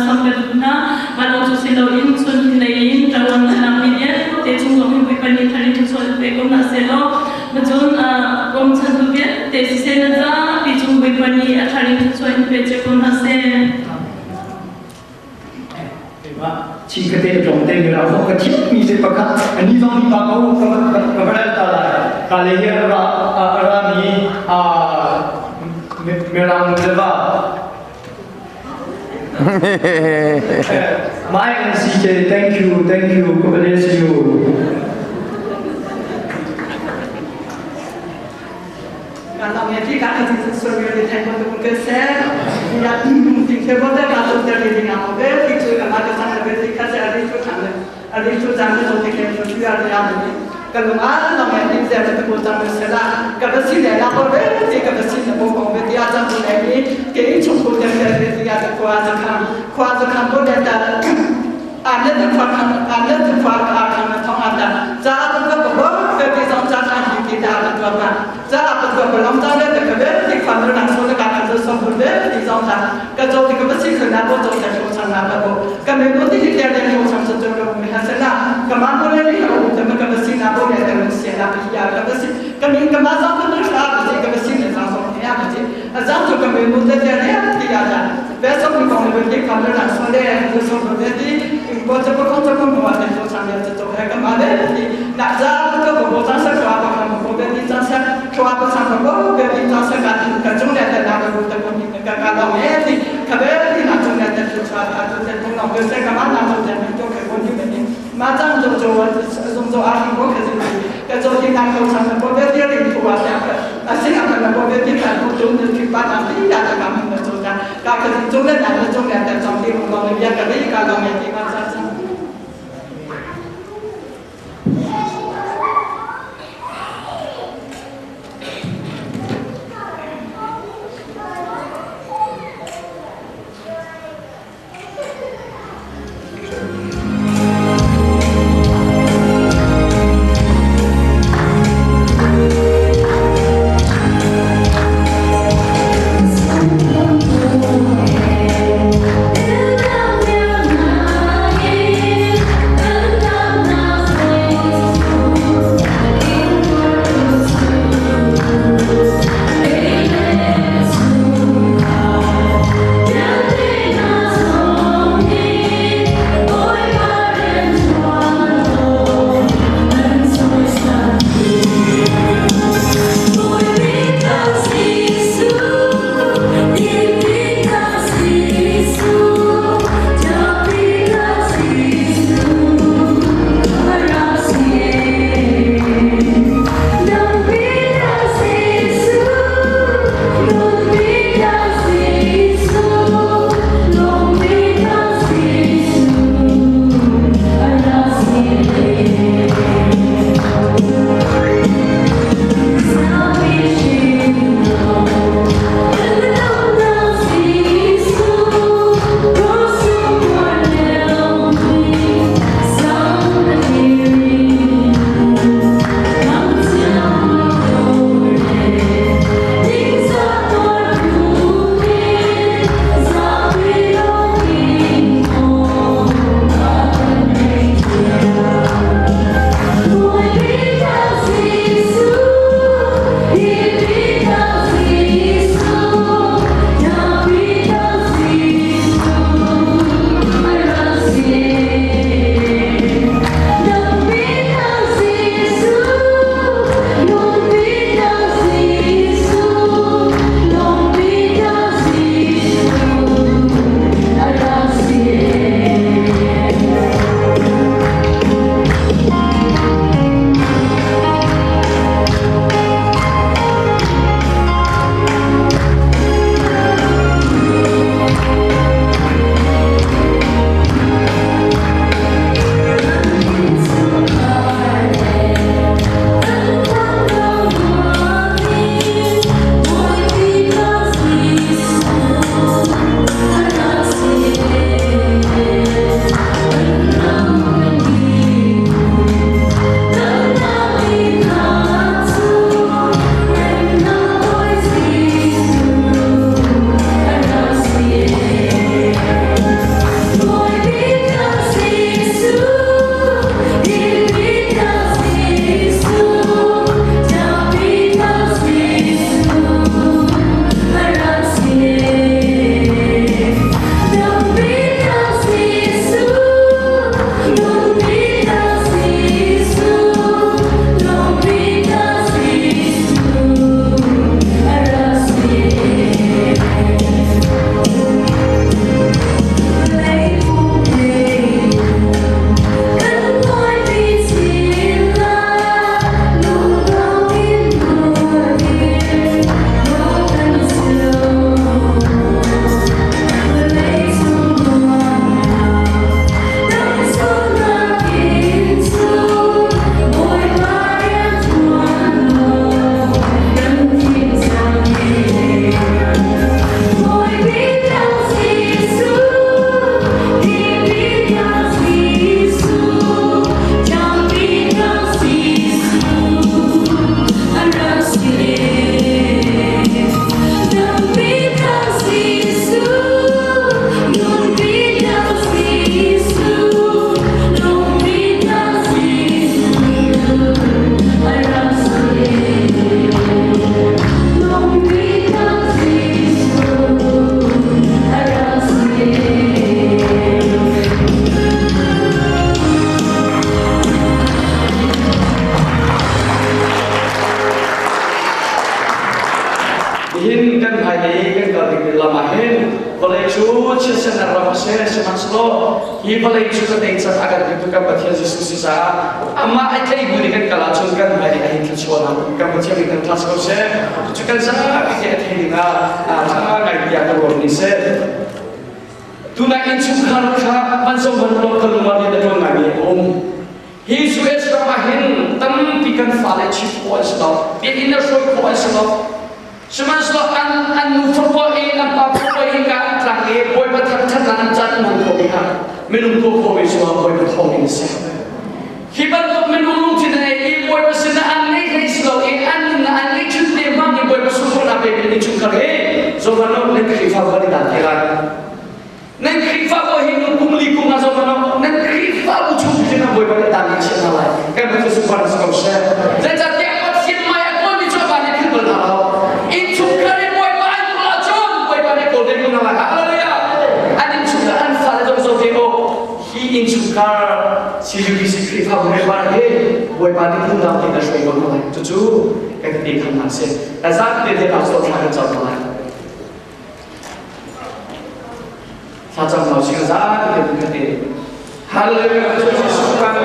sawm ka duh hna. Mah lawng cu si loin chun lei in ṭawan a langmi vialte chung zong hi Bawipa nih thar in thluachuah in pe ko hna sehlaw cun bawmchantu vialte siseh na zapi cung Bawipa nih a thar in thluachuah in pe cio ko hna seh. Chikate tlawmte mi ra ka thiam mi se pakhat ani zong ni pa ko ka va ta lai ka le hi ra ra mi a mirang le va. My NCJ, thank you, thank you, God bless you. chiatsernak ram a si. Sihmanhsehlaw hi vawlei cu ka tei cang a kan titu kan Pathian Jesuh si caah amah ai tlei bu nih kan kal ahcun kan hmai nih a hin thluachuahnak kan Pathian nih kan trust ko seh. Cu kan zapi te a thei ding ah ṭha ngai tiah ka ruat ni seh. Tunai innchungkhar kha van zoh hmanh law ka lung ah rian a ṭuan ngaimi a um. Hi US ram ah hin tampi kan fale chim khawh an si lo, biakinn a hruai khawh an si lo. Sihmanhsehlaw an an nu fapa in an pa fapa in ka an tlang i Bawipa thangṭhatnak an caan an hmang khawh mi kha minung tuah khawh mi cungah Bawipa thawng in a si. Hi bantuk minung lungthin a ngei i Bawipa sinah an ngeih hlei si lo i an nunnak an ngeihchun te hmang i Bawipa sunparnak pe mi chungkhar hi zohhmanh u nan Khrihfa kan i dan te lai. Nan Khrihfabu hi nu kum li kum ah zohhmanh u nan Khrihfabu chung hin Bawipa nih dan in chiah hna lai. Kan Pathian sunparnak si ko seh. Zeicahtiah Pathian mai a kawlmi cu a van i philh bal hna lo. Innchungkhar i Bawipa an kawl ahcun Bawipa nih kawl ve ko hna lai. Hallelujah! An innchungkhar an fale zong zoh ve u. Hi innchungkhar CUBC Khrihfabu member hi Bawipa nih phundang tein a hruai ko hna lai. Cucu kan te khan hna sih. Zan te te pastor thla kan cam hna lai. Thla cam hna usih zan te kan te. Hallelujah. Jesuh kan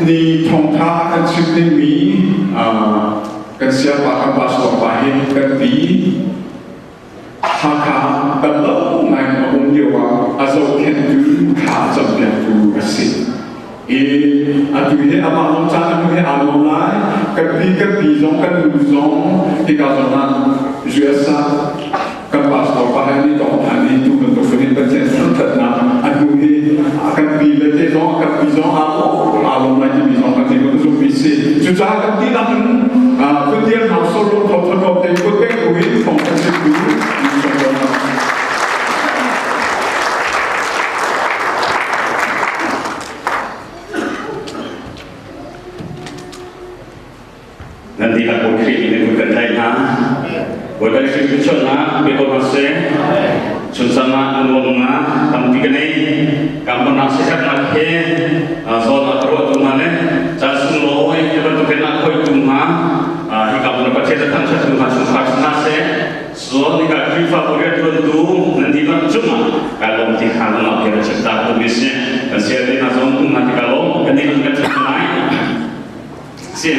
Ni thawngtha kan chim dingmi kan siapa kan pastor pa hi kan pi Hakha dam lo ngai a um lio ah a zohkhenhtu thla campiaktu a si. I atu hi amah zong caan atu hi aa nuam lai. Kan pi kan pi zong kan nu zong hika zong ah US ah kan pastor pa he ni tong than i tu bantuk in Pathian thangthatnak a hnu hi kan pi le te zong kan pi zong aa lawm aa lawm lai timi zong kan thei kan zumh mi si. Cucaah kan dihlak in Kutial hna solo tho tho te kut pek buin thong kan chimtu Nan dihlak Bawi Khrih nih nan kut kan tlaih hna. Bawipa Khrih thluachuahnak pe ko hna seh. Chun ah nuamnak tampi ka nei. Kamnak siherhnak he zawn a ka ruahtu hna le caan sunglawi hi bantukin a khoitu hna hika hmun ah Pathian a thangṭhattu hna chungkhar si hna seh. Cun hika Khrihfabu rianṭuantu nan dihlak cungah kai lawm ti kha nangmah bia na chim ta tu mi si. Kan sialte hna zong tum hna ti ka lawm. Kan dihlak kan ṭhat lai. Si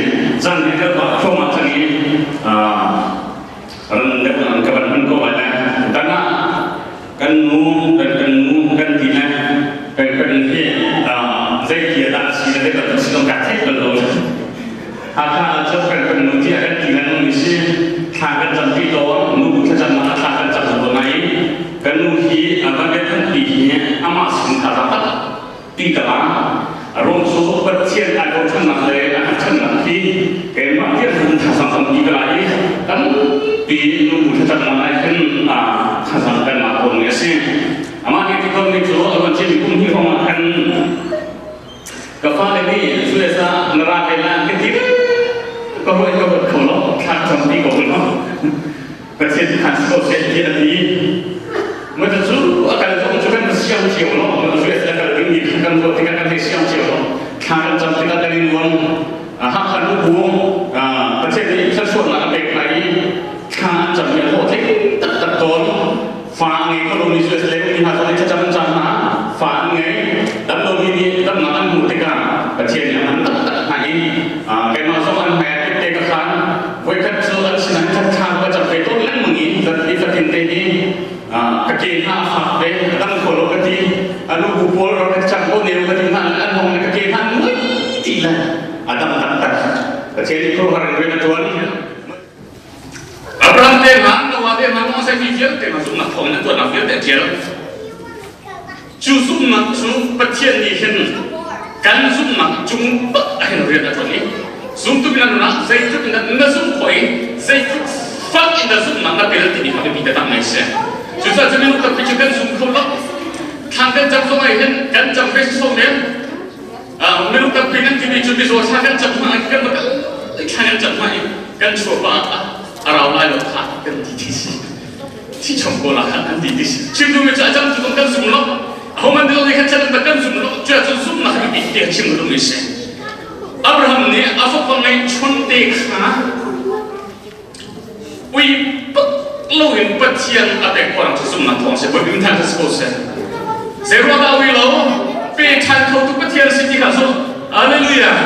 caan hi kan ba thluahmah cang i ran deuh an ka van hman ko lai le dan ah kan nu kan kan nu kan ti le kan kan hi zei ti dah si le zei bantuk si zong ka theih bal lo. Hakha ah cun kan kan nu tiah kan ti le mi si thla kan campi tawn nu bu thlacam ah thla kan cam ko nai kan nu hi van le thanpi hi amah sin kha tak ti ka rom cu Pathian ai bochannak le a hngatchannak hi keimah tiang thazaang tampi ka la i tampi nu bu thlacamnak ah hin thazaang kan ngah tawnmi a si. Amah nih ti tawnmi cu a luan ciami kum hnih hrawng ah khan ka fale nih zu le sa na ra te la ka ti ka ruai ka ruat kho lo thla tampi ko lo Pathian khan si ko seh ti a ti. Mata cu a kal zong cu kan siang cio lo US a kal ding mi kan ruat tikah kan hei siang cio lo thla kan cam tikah kan i nuam Hakha nu bu Pathian nih thluachuahnak a pek hna i thla an cam mi a hlawhtling taktak tawn fa a ngei kho lomi US le mi hna zong nih thlacam an cam hna fa an ngei dam lomi nih damnak an hmuh tikah Pathian nih a hman taktak hna i keimah zong an hmai ah te ka khan voikhat cu an sinah thla ka cam ve tawn lengmang i ni fatin te hi ka ke hna a fak ve a dam kho lo ka ti anu bu pawl ro ka cam ko neu ka ti hna an hong ka ke hna mui ti le a dam taktak Pathian nih khuaruahhar in rian a ṭuan. Abraham te hna Noah te hna Moses mi vialte hna zumhnak thawngin an tuahnak vialte a ṭial. Cu zumhnak cu Pathian nih hin kan zumhnak cung bak ah hin rian a ṭuan i zumtu mi nan ah zeitluk in na zumh khawh i zeitluk fak in na zumhnak na pel timi kha biapi taktak ngai si. Cucaah cu minung tampi cu kan zum kho lo. Thlan kan cam zong ah hin kan cam ve sawm men. Minung tampi nan timi cu mizaw thla kan cam hna kan va thla kan cam hna i kan chuah pah ah a rau lai lo kha kan ti thi si. Thi chom ko la khan an ti ti si. Chim duhmi cu a cam cu kan zum lo. Ahoman dilo nih khan chan kan zum lo. Cu ahcun zumhnak hi biapi te chim duhmi si. Abraham nih a fapa ngeihchun te kha ui bak loin Pathian a pek khawh cu zumhnak thawng si. Bawi bim than si ko seh. Zeiruang dah ui lo? Pe ṭhan khotu Pathian si ti kha zumh. Hallelujah.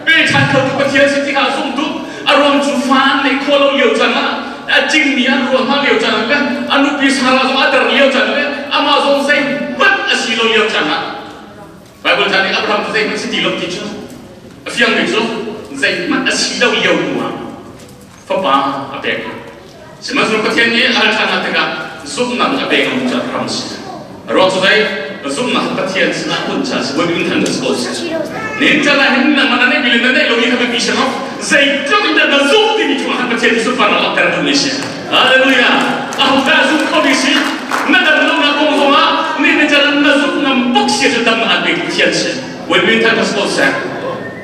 Pe ṭhan khotu Pathian si ti kha zumh tuk. A ruang cu fa an neih khawh lo lio caan ah a cingmi an ruah hna lio caan ah le a nupi Sarah zong a dar lio caan le amah zong zeihmanh a si lo lio caan ah Bible ca nih Abraham cu zeihmanh si ti lo ti cu a fiangmi cu zeihmanh a si lo lio hnu ah fapa a pek. Sihmanhsehlaw Pathian nih a hal ṭhan hna tikah zumhnak a pek cu Abraham si. A ruang cu zei? Zumhnak Pathian sinah hun ca si Bawipa min than si ko si. Nin can ah hin nangmah na neih mi le na neih lomi kha biapi si lo. Zeitluk in dah na zumh timi cungah khan Pathian nih sunparnak langhter a duhmi si. Hallelujah! Ahodah zumh khomi si? Na dam lonak kong zongah nin can na zumh ngam bak si cu dam aan pek Pathian si. Bawipa min than si ko seh.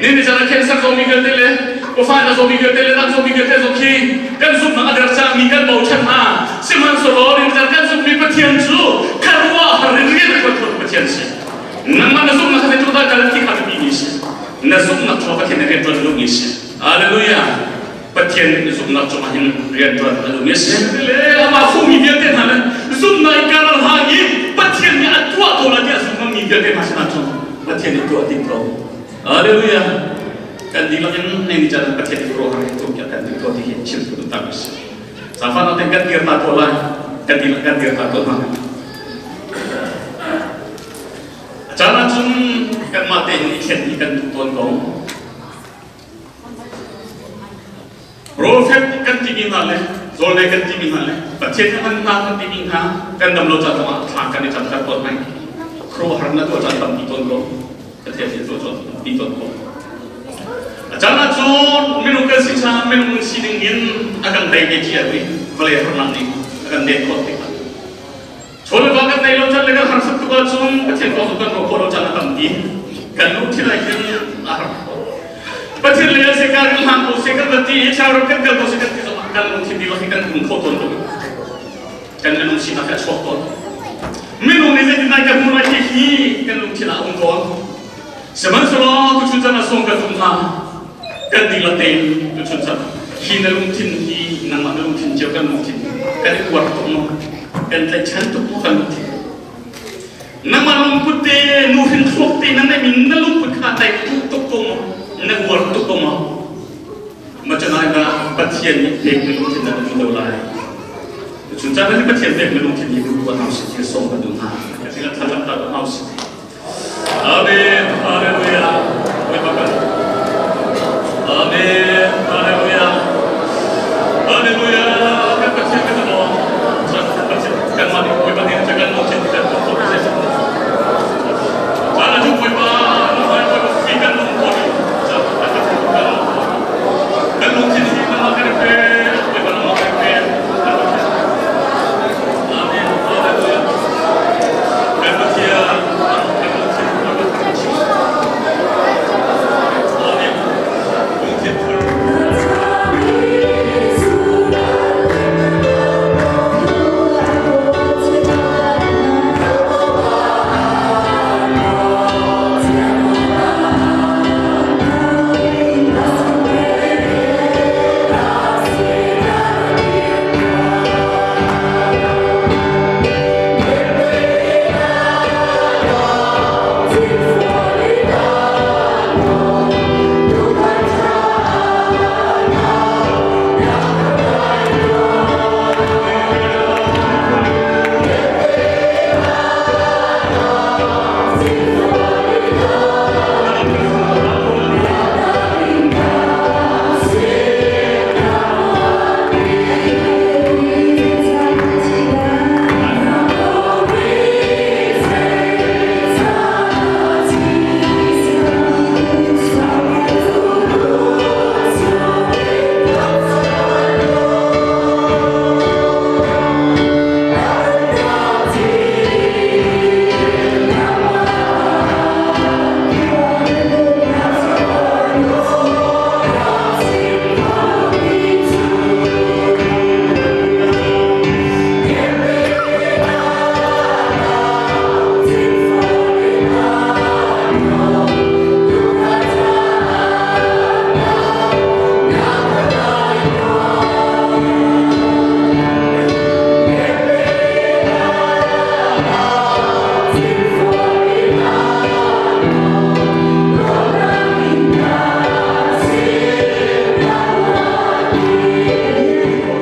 Nin can ah cancer zawmi vialte le pafa na zawmi vialte le dang zawmi vialte zong khi kan zumhnak a der cangmi kan bochan hna. Sihmanhsehlaw nin can kan zumhmi Pathian cu khuaruahhar in rian a ṭuan khotu Pathian si. Nangmah na zumhnak kha zeitluk dah kal ti kha biapi mi si. Na zumhnak cu Pathian nih rian ṭuan a duhmi si. Hallelujah! Pathian zumhnak cungah hin rian ṭuan a duhmi a si. Le amah fuhmi vialte hna le zumhnak in karal hang i Pathian nih a tuah ko lai tiah a zum mi vialte hna sinah cun Pathian nih tuah ding ko. Hallelujah. Kan dihlak in nei ni chan Pathian i ruah har tum kan ding ko ti hi chim tu tak si. Safa na ten kan dir ta ko lai. Kan dihlak kan dir ta ko ma. Caan ahcun kanmah tein i thlen hi kan duh tawn ko. Profet kan timi hna le zawlnei kan timi hna le Pathian nih hman hna kan timi hna kan dam lo ca zongah thla kan i camter tawn mai. Khuaruahhar na tuah caan tampi tawn ko. Pathian nih tuah caan tampi tawn ko. A caan ahcun minung kan si caah minung sining in a kan tei ve cia i vawlei harnak nih a kan den khawh tikah Chaw le va kan nei lo caan le kan harsat tuk ahcun Pathian kong cu kan ruah khawh lo caan a tampi. Kan lungthin ah hin a har khawh. Pathian lei ah sika kan hlang ko seh kan va ti i thlarau kan kal ko seh kan ti zongah kan lungthin dihlak hi kan um kho tawn lo. Kan minung sinak a chuak tawn. Minung nih zeitindah kan hmuh lai ti hi kan lungthin ah a um tawn. Sihmanhsehlaw tuchun caan ah sung kan um hna. Kan dihlak tein tuchun caan hi na lungthin hi nangmah na lungthin cio kan lungthin kan i uar tuk maw? Kan tlaihchan tuk maw kan lungthin? Nangmah lungput te nuhrin thluak te na neihmi na lungput kha tlai tuk tuk ko maw? Na uar tuk ko maw? Macanai dah Pathian nih pekmi lungthin na duh lo lai. Cun caan hi Pathian pekmi lungthin hi duh tuah hau si thil sawm kan duh hna. Thil thlacam ta hau si. Amen. Hallelujah. Amen. Hallelujah. Hallelujah. Kan Pathian kan lawm. Kan mah nih Bawipa nih kan lungthin kan tuah khawh si. Caan a cu Bawipa Bawipa fi kan lung khawh kan lungthin hi nangmah kan i pe. Bawipa nangmah kan i pe. Amen. Hallelujah. Kan Pathian kan lungthin Amen. Lungthin thar.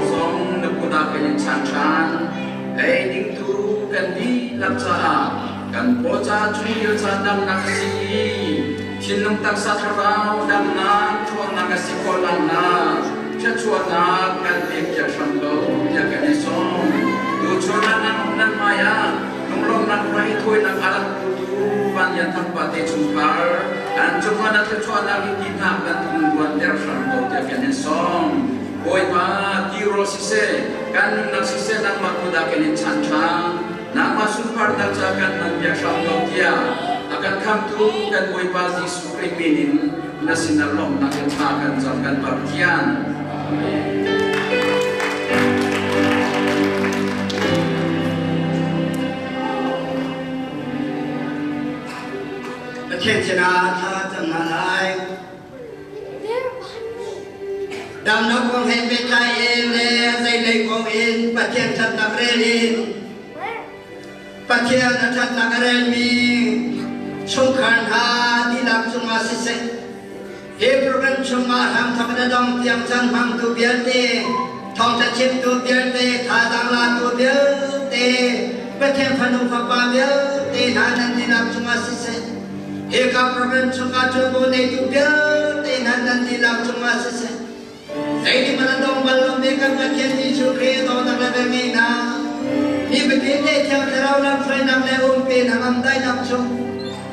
Song na kut ah kan in chan ṭhan. Ei dingtu kan dihlak caah kan paw ca chungil ca damnak a si i thinlung taksa thlarau damnak ṭhawnnak a si khawh nakhnga thluachuahnak kan pek piak hram ko tiah kan i sawm. Tuchun ah nan hmai ah lunglawmhnak rai thawinak a rak putu Van Lian Thang pa te chungkhar an cungah na thluachuahnak in ti hna kan ruanter hram ko tiah kan in sawm. Bawipa tirawl siseh kan nunnak siseh nangmah kut ah kan in chan ṭhan. Nangmah sunparnak ca kan hman piak hram ko tiah a kan khamtu kan Bawipa Jesuh Khrih min in na sinah lawmhnak in thla kan cam kan Pathian. Amen. Pathian sinah thla cam hna lai. Damnak kong he pehtlai in le zeilei kong in Pathian ṭhatnak rel in Pathian a ṭhatnak a relmi chungkhar hna dihlak. dihlak cungah siseh, hi program chungah hramthok na dong tiang caan hmangtu vialte, thawngṭha chimtu vialte, thazaang latu vialte, Pathian fanu fapa vialte hna nan dihlak cungah siseh, hika program chungah ṭuanvo neitu vialte hna nan dihlak cungah siseh, Zeitik hmanh a dong bal lomi kan Pathian Jesuh Khrih dawtnak le velngeihnak, ni fatin le Thiang Thlarau lamhruainak le umpi hnangam daihnak chung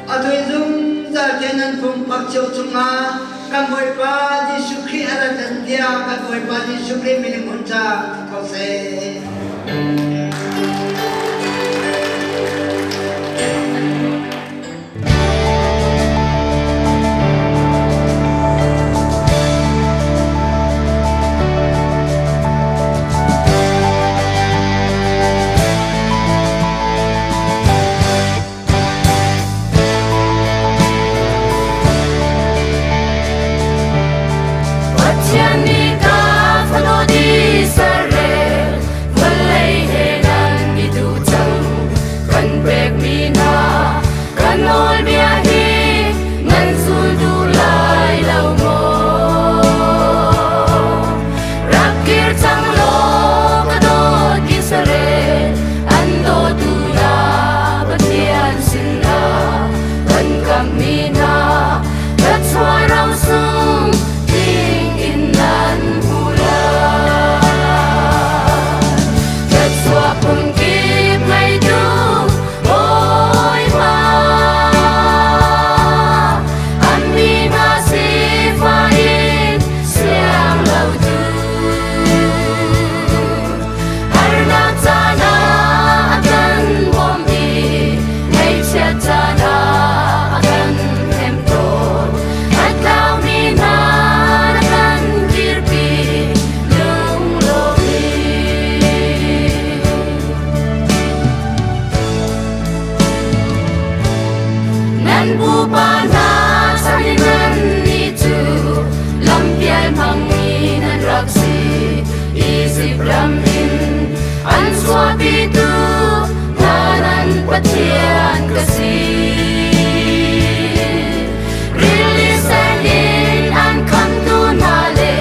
atu in zungzal tiang nan pumpak cio cungah kan Bawipa Jesuh Khrih a rat hlan tiang kan Bawipa Jesuh Khrih min in hmun cang ko seh. Pathian nih ka fanu di Israel vawlei he nan i duh cang kan pekmi hna kan nawlbia hi nan zul duh lai lo maw? Rak kir cang law ka dawt Israel an dawtu na Pathian sinah kan kammi hna thluachuah ro sung ding in nan hmu lai. Thluachuah phungkip ngeitu Bawipa an mi hna sifah in siang lo tu harnak caan ah a kan bawmh i ngaihchiat caan ah a kan hnemh tawn a tlaumi hna na kan dirpi lunglawm in. Nan pupa hna chan in nannih cu lampial hmangmi nan rak si. Izipt ram in an chuahpitu hna nan Pathian ka si. Rili sen in an khamtu hna le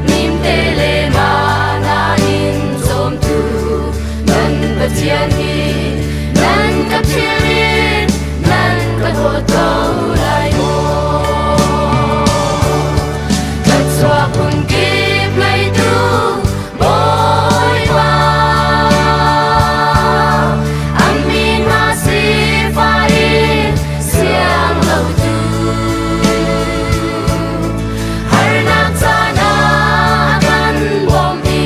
nimte le mana in cawmtu nan Pathian hi nan ka philh in nan ka dawt ko lai maw? Thluachuah phunkip ngeitu Bawipa, a mi hna sifah in siang lo tu. Harnak caan ah a kan bawmh i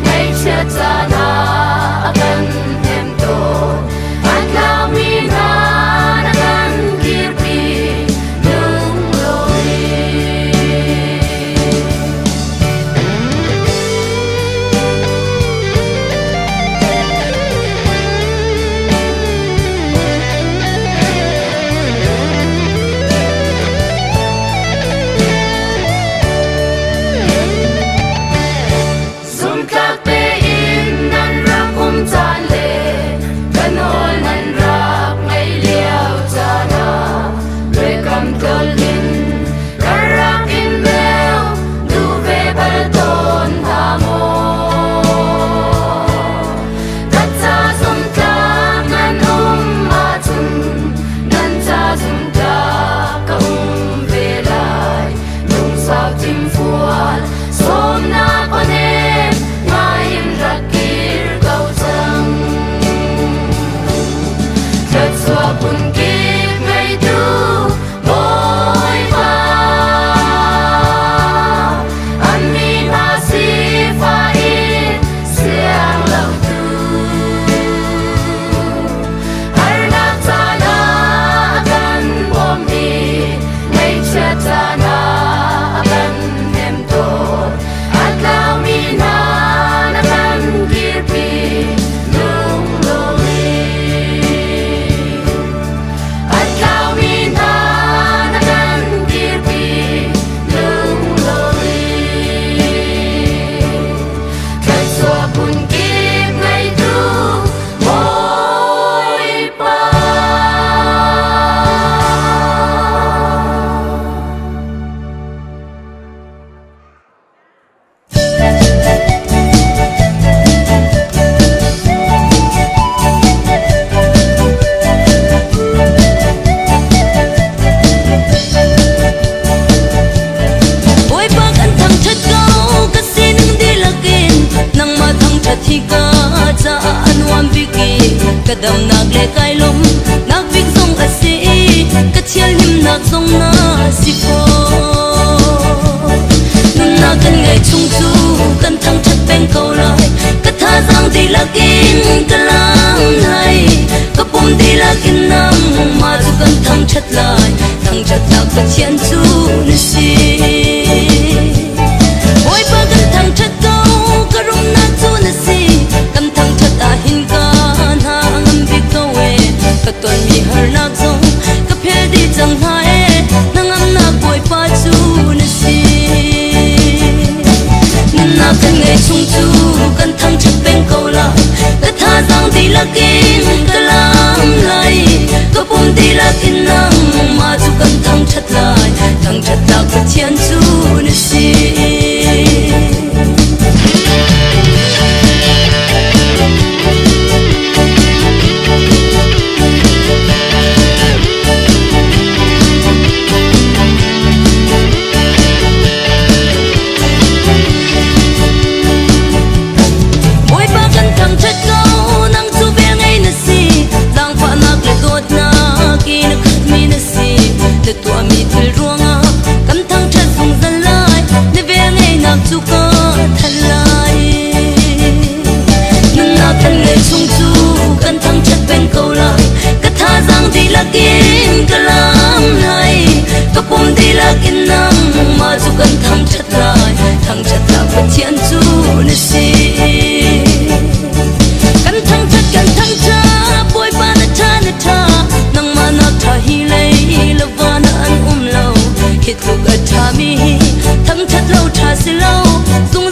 ngaihchiat caan ah a kan hnemh tawn. A tlaumi hna na kan kirpi lunglawm in. Zumtlak tein nan rak um caan le ka nawl nan rak ngaih lio caan ah biakam tlol in ka rak in beu duh ve bal tawn hna maw? Ka ca zumtlak nan um ahcun nan ca zumtlak ka um ve lai. Lungsau thingfual sawmnak aw nem ngai in rak kir ko cang. Thluachuah phunkip ngeitu Bawipa, an mi hna sifah in siang lo tu. Harnak caan ah a kan bawmh i ngaihchiat caan ah a kan hnemh tawn. A tlaumi hna na kan kirpi lunglawm in. A tlaumi hna na kan kirpi lunglawm in. Thluachuah phunkip ngeitu Bawipa. Ka damnak le kai lawm nak bik zong a si ka thial himnak zong na si fawn. Nunnak kan ngei chung cu kan thangṭhat peng ko lai. Ka thazaang dihlak in ka lam lai. Ka pum dihlak in nangmah cu kan thangṭhat lai. Thangṭhatnak Pathian cu na si. Bawipa kan thangṭhat ko, ka rumnak cu na si. Kan thangṭhat ah hin ka hna a ngam bik ko ee. Ka tonmi harnak zong ka phel dih cang hna ee. Hnangamnak Bawipa cu na si. Nunnak kan ngei chung cu kan thangṭhat peng ko lai. Ka thazaang dihlak in ka lam lai. Ka pum dihlak in nangmah cu kan thangṭhat lai. Thangṭhatnak Pathian cu na si. Bawipa kan thangṭhat ko, nang cu vel ngei na si. Zaangfahnak le dawtnak in a khatmi na si. Na tuahmi thil ruangah kan thangṭhat zungzal lai. Na vel ngeihnak cu ka thanh lai. Nunnak kan ngeih chung cu kan thangṭhat peng ko lai. Ka thazaang dihlak in ka lam lai. Ka pum dihlak in nangmah cu kan thangṭhat lai. Thangṭhatnak Pathian cu na si. Kan thangṭhat kan thangṭhat Bawipa na ṭha na ṭha. Nangmah nak ṭha hi lei le van ah an um lo. Hi tluk a ṭhami hi thangṭhat lo ṭha si lo. Zungzal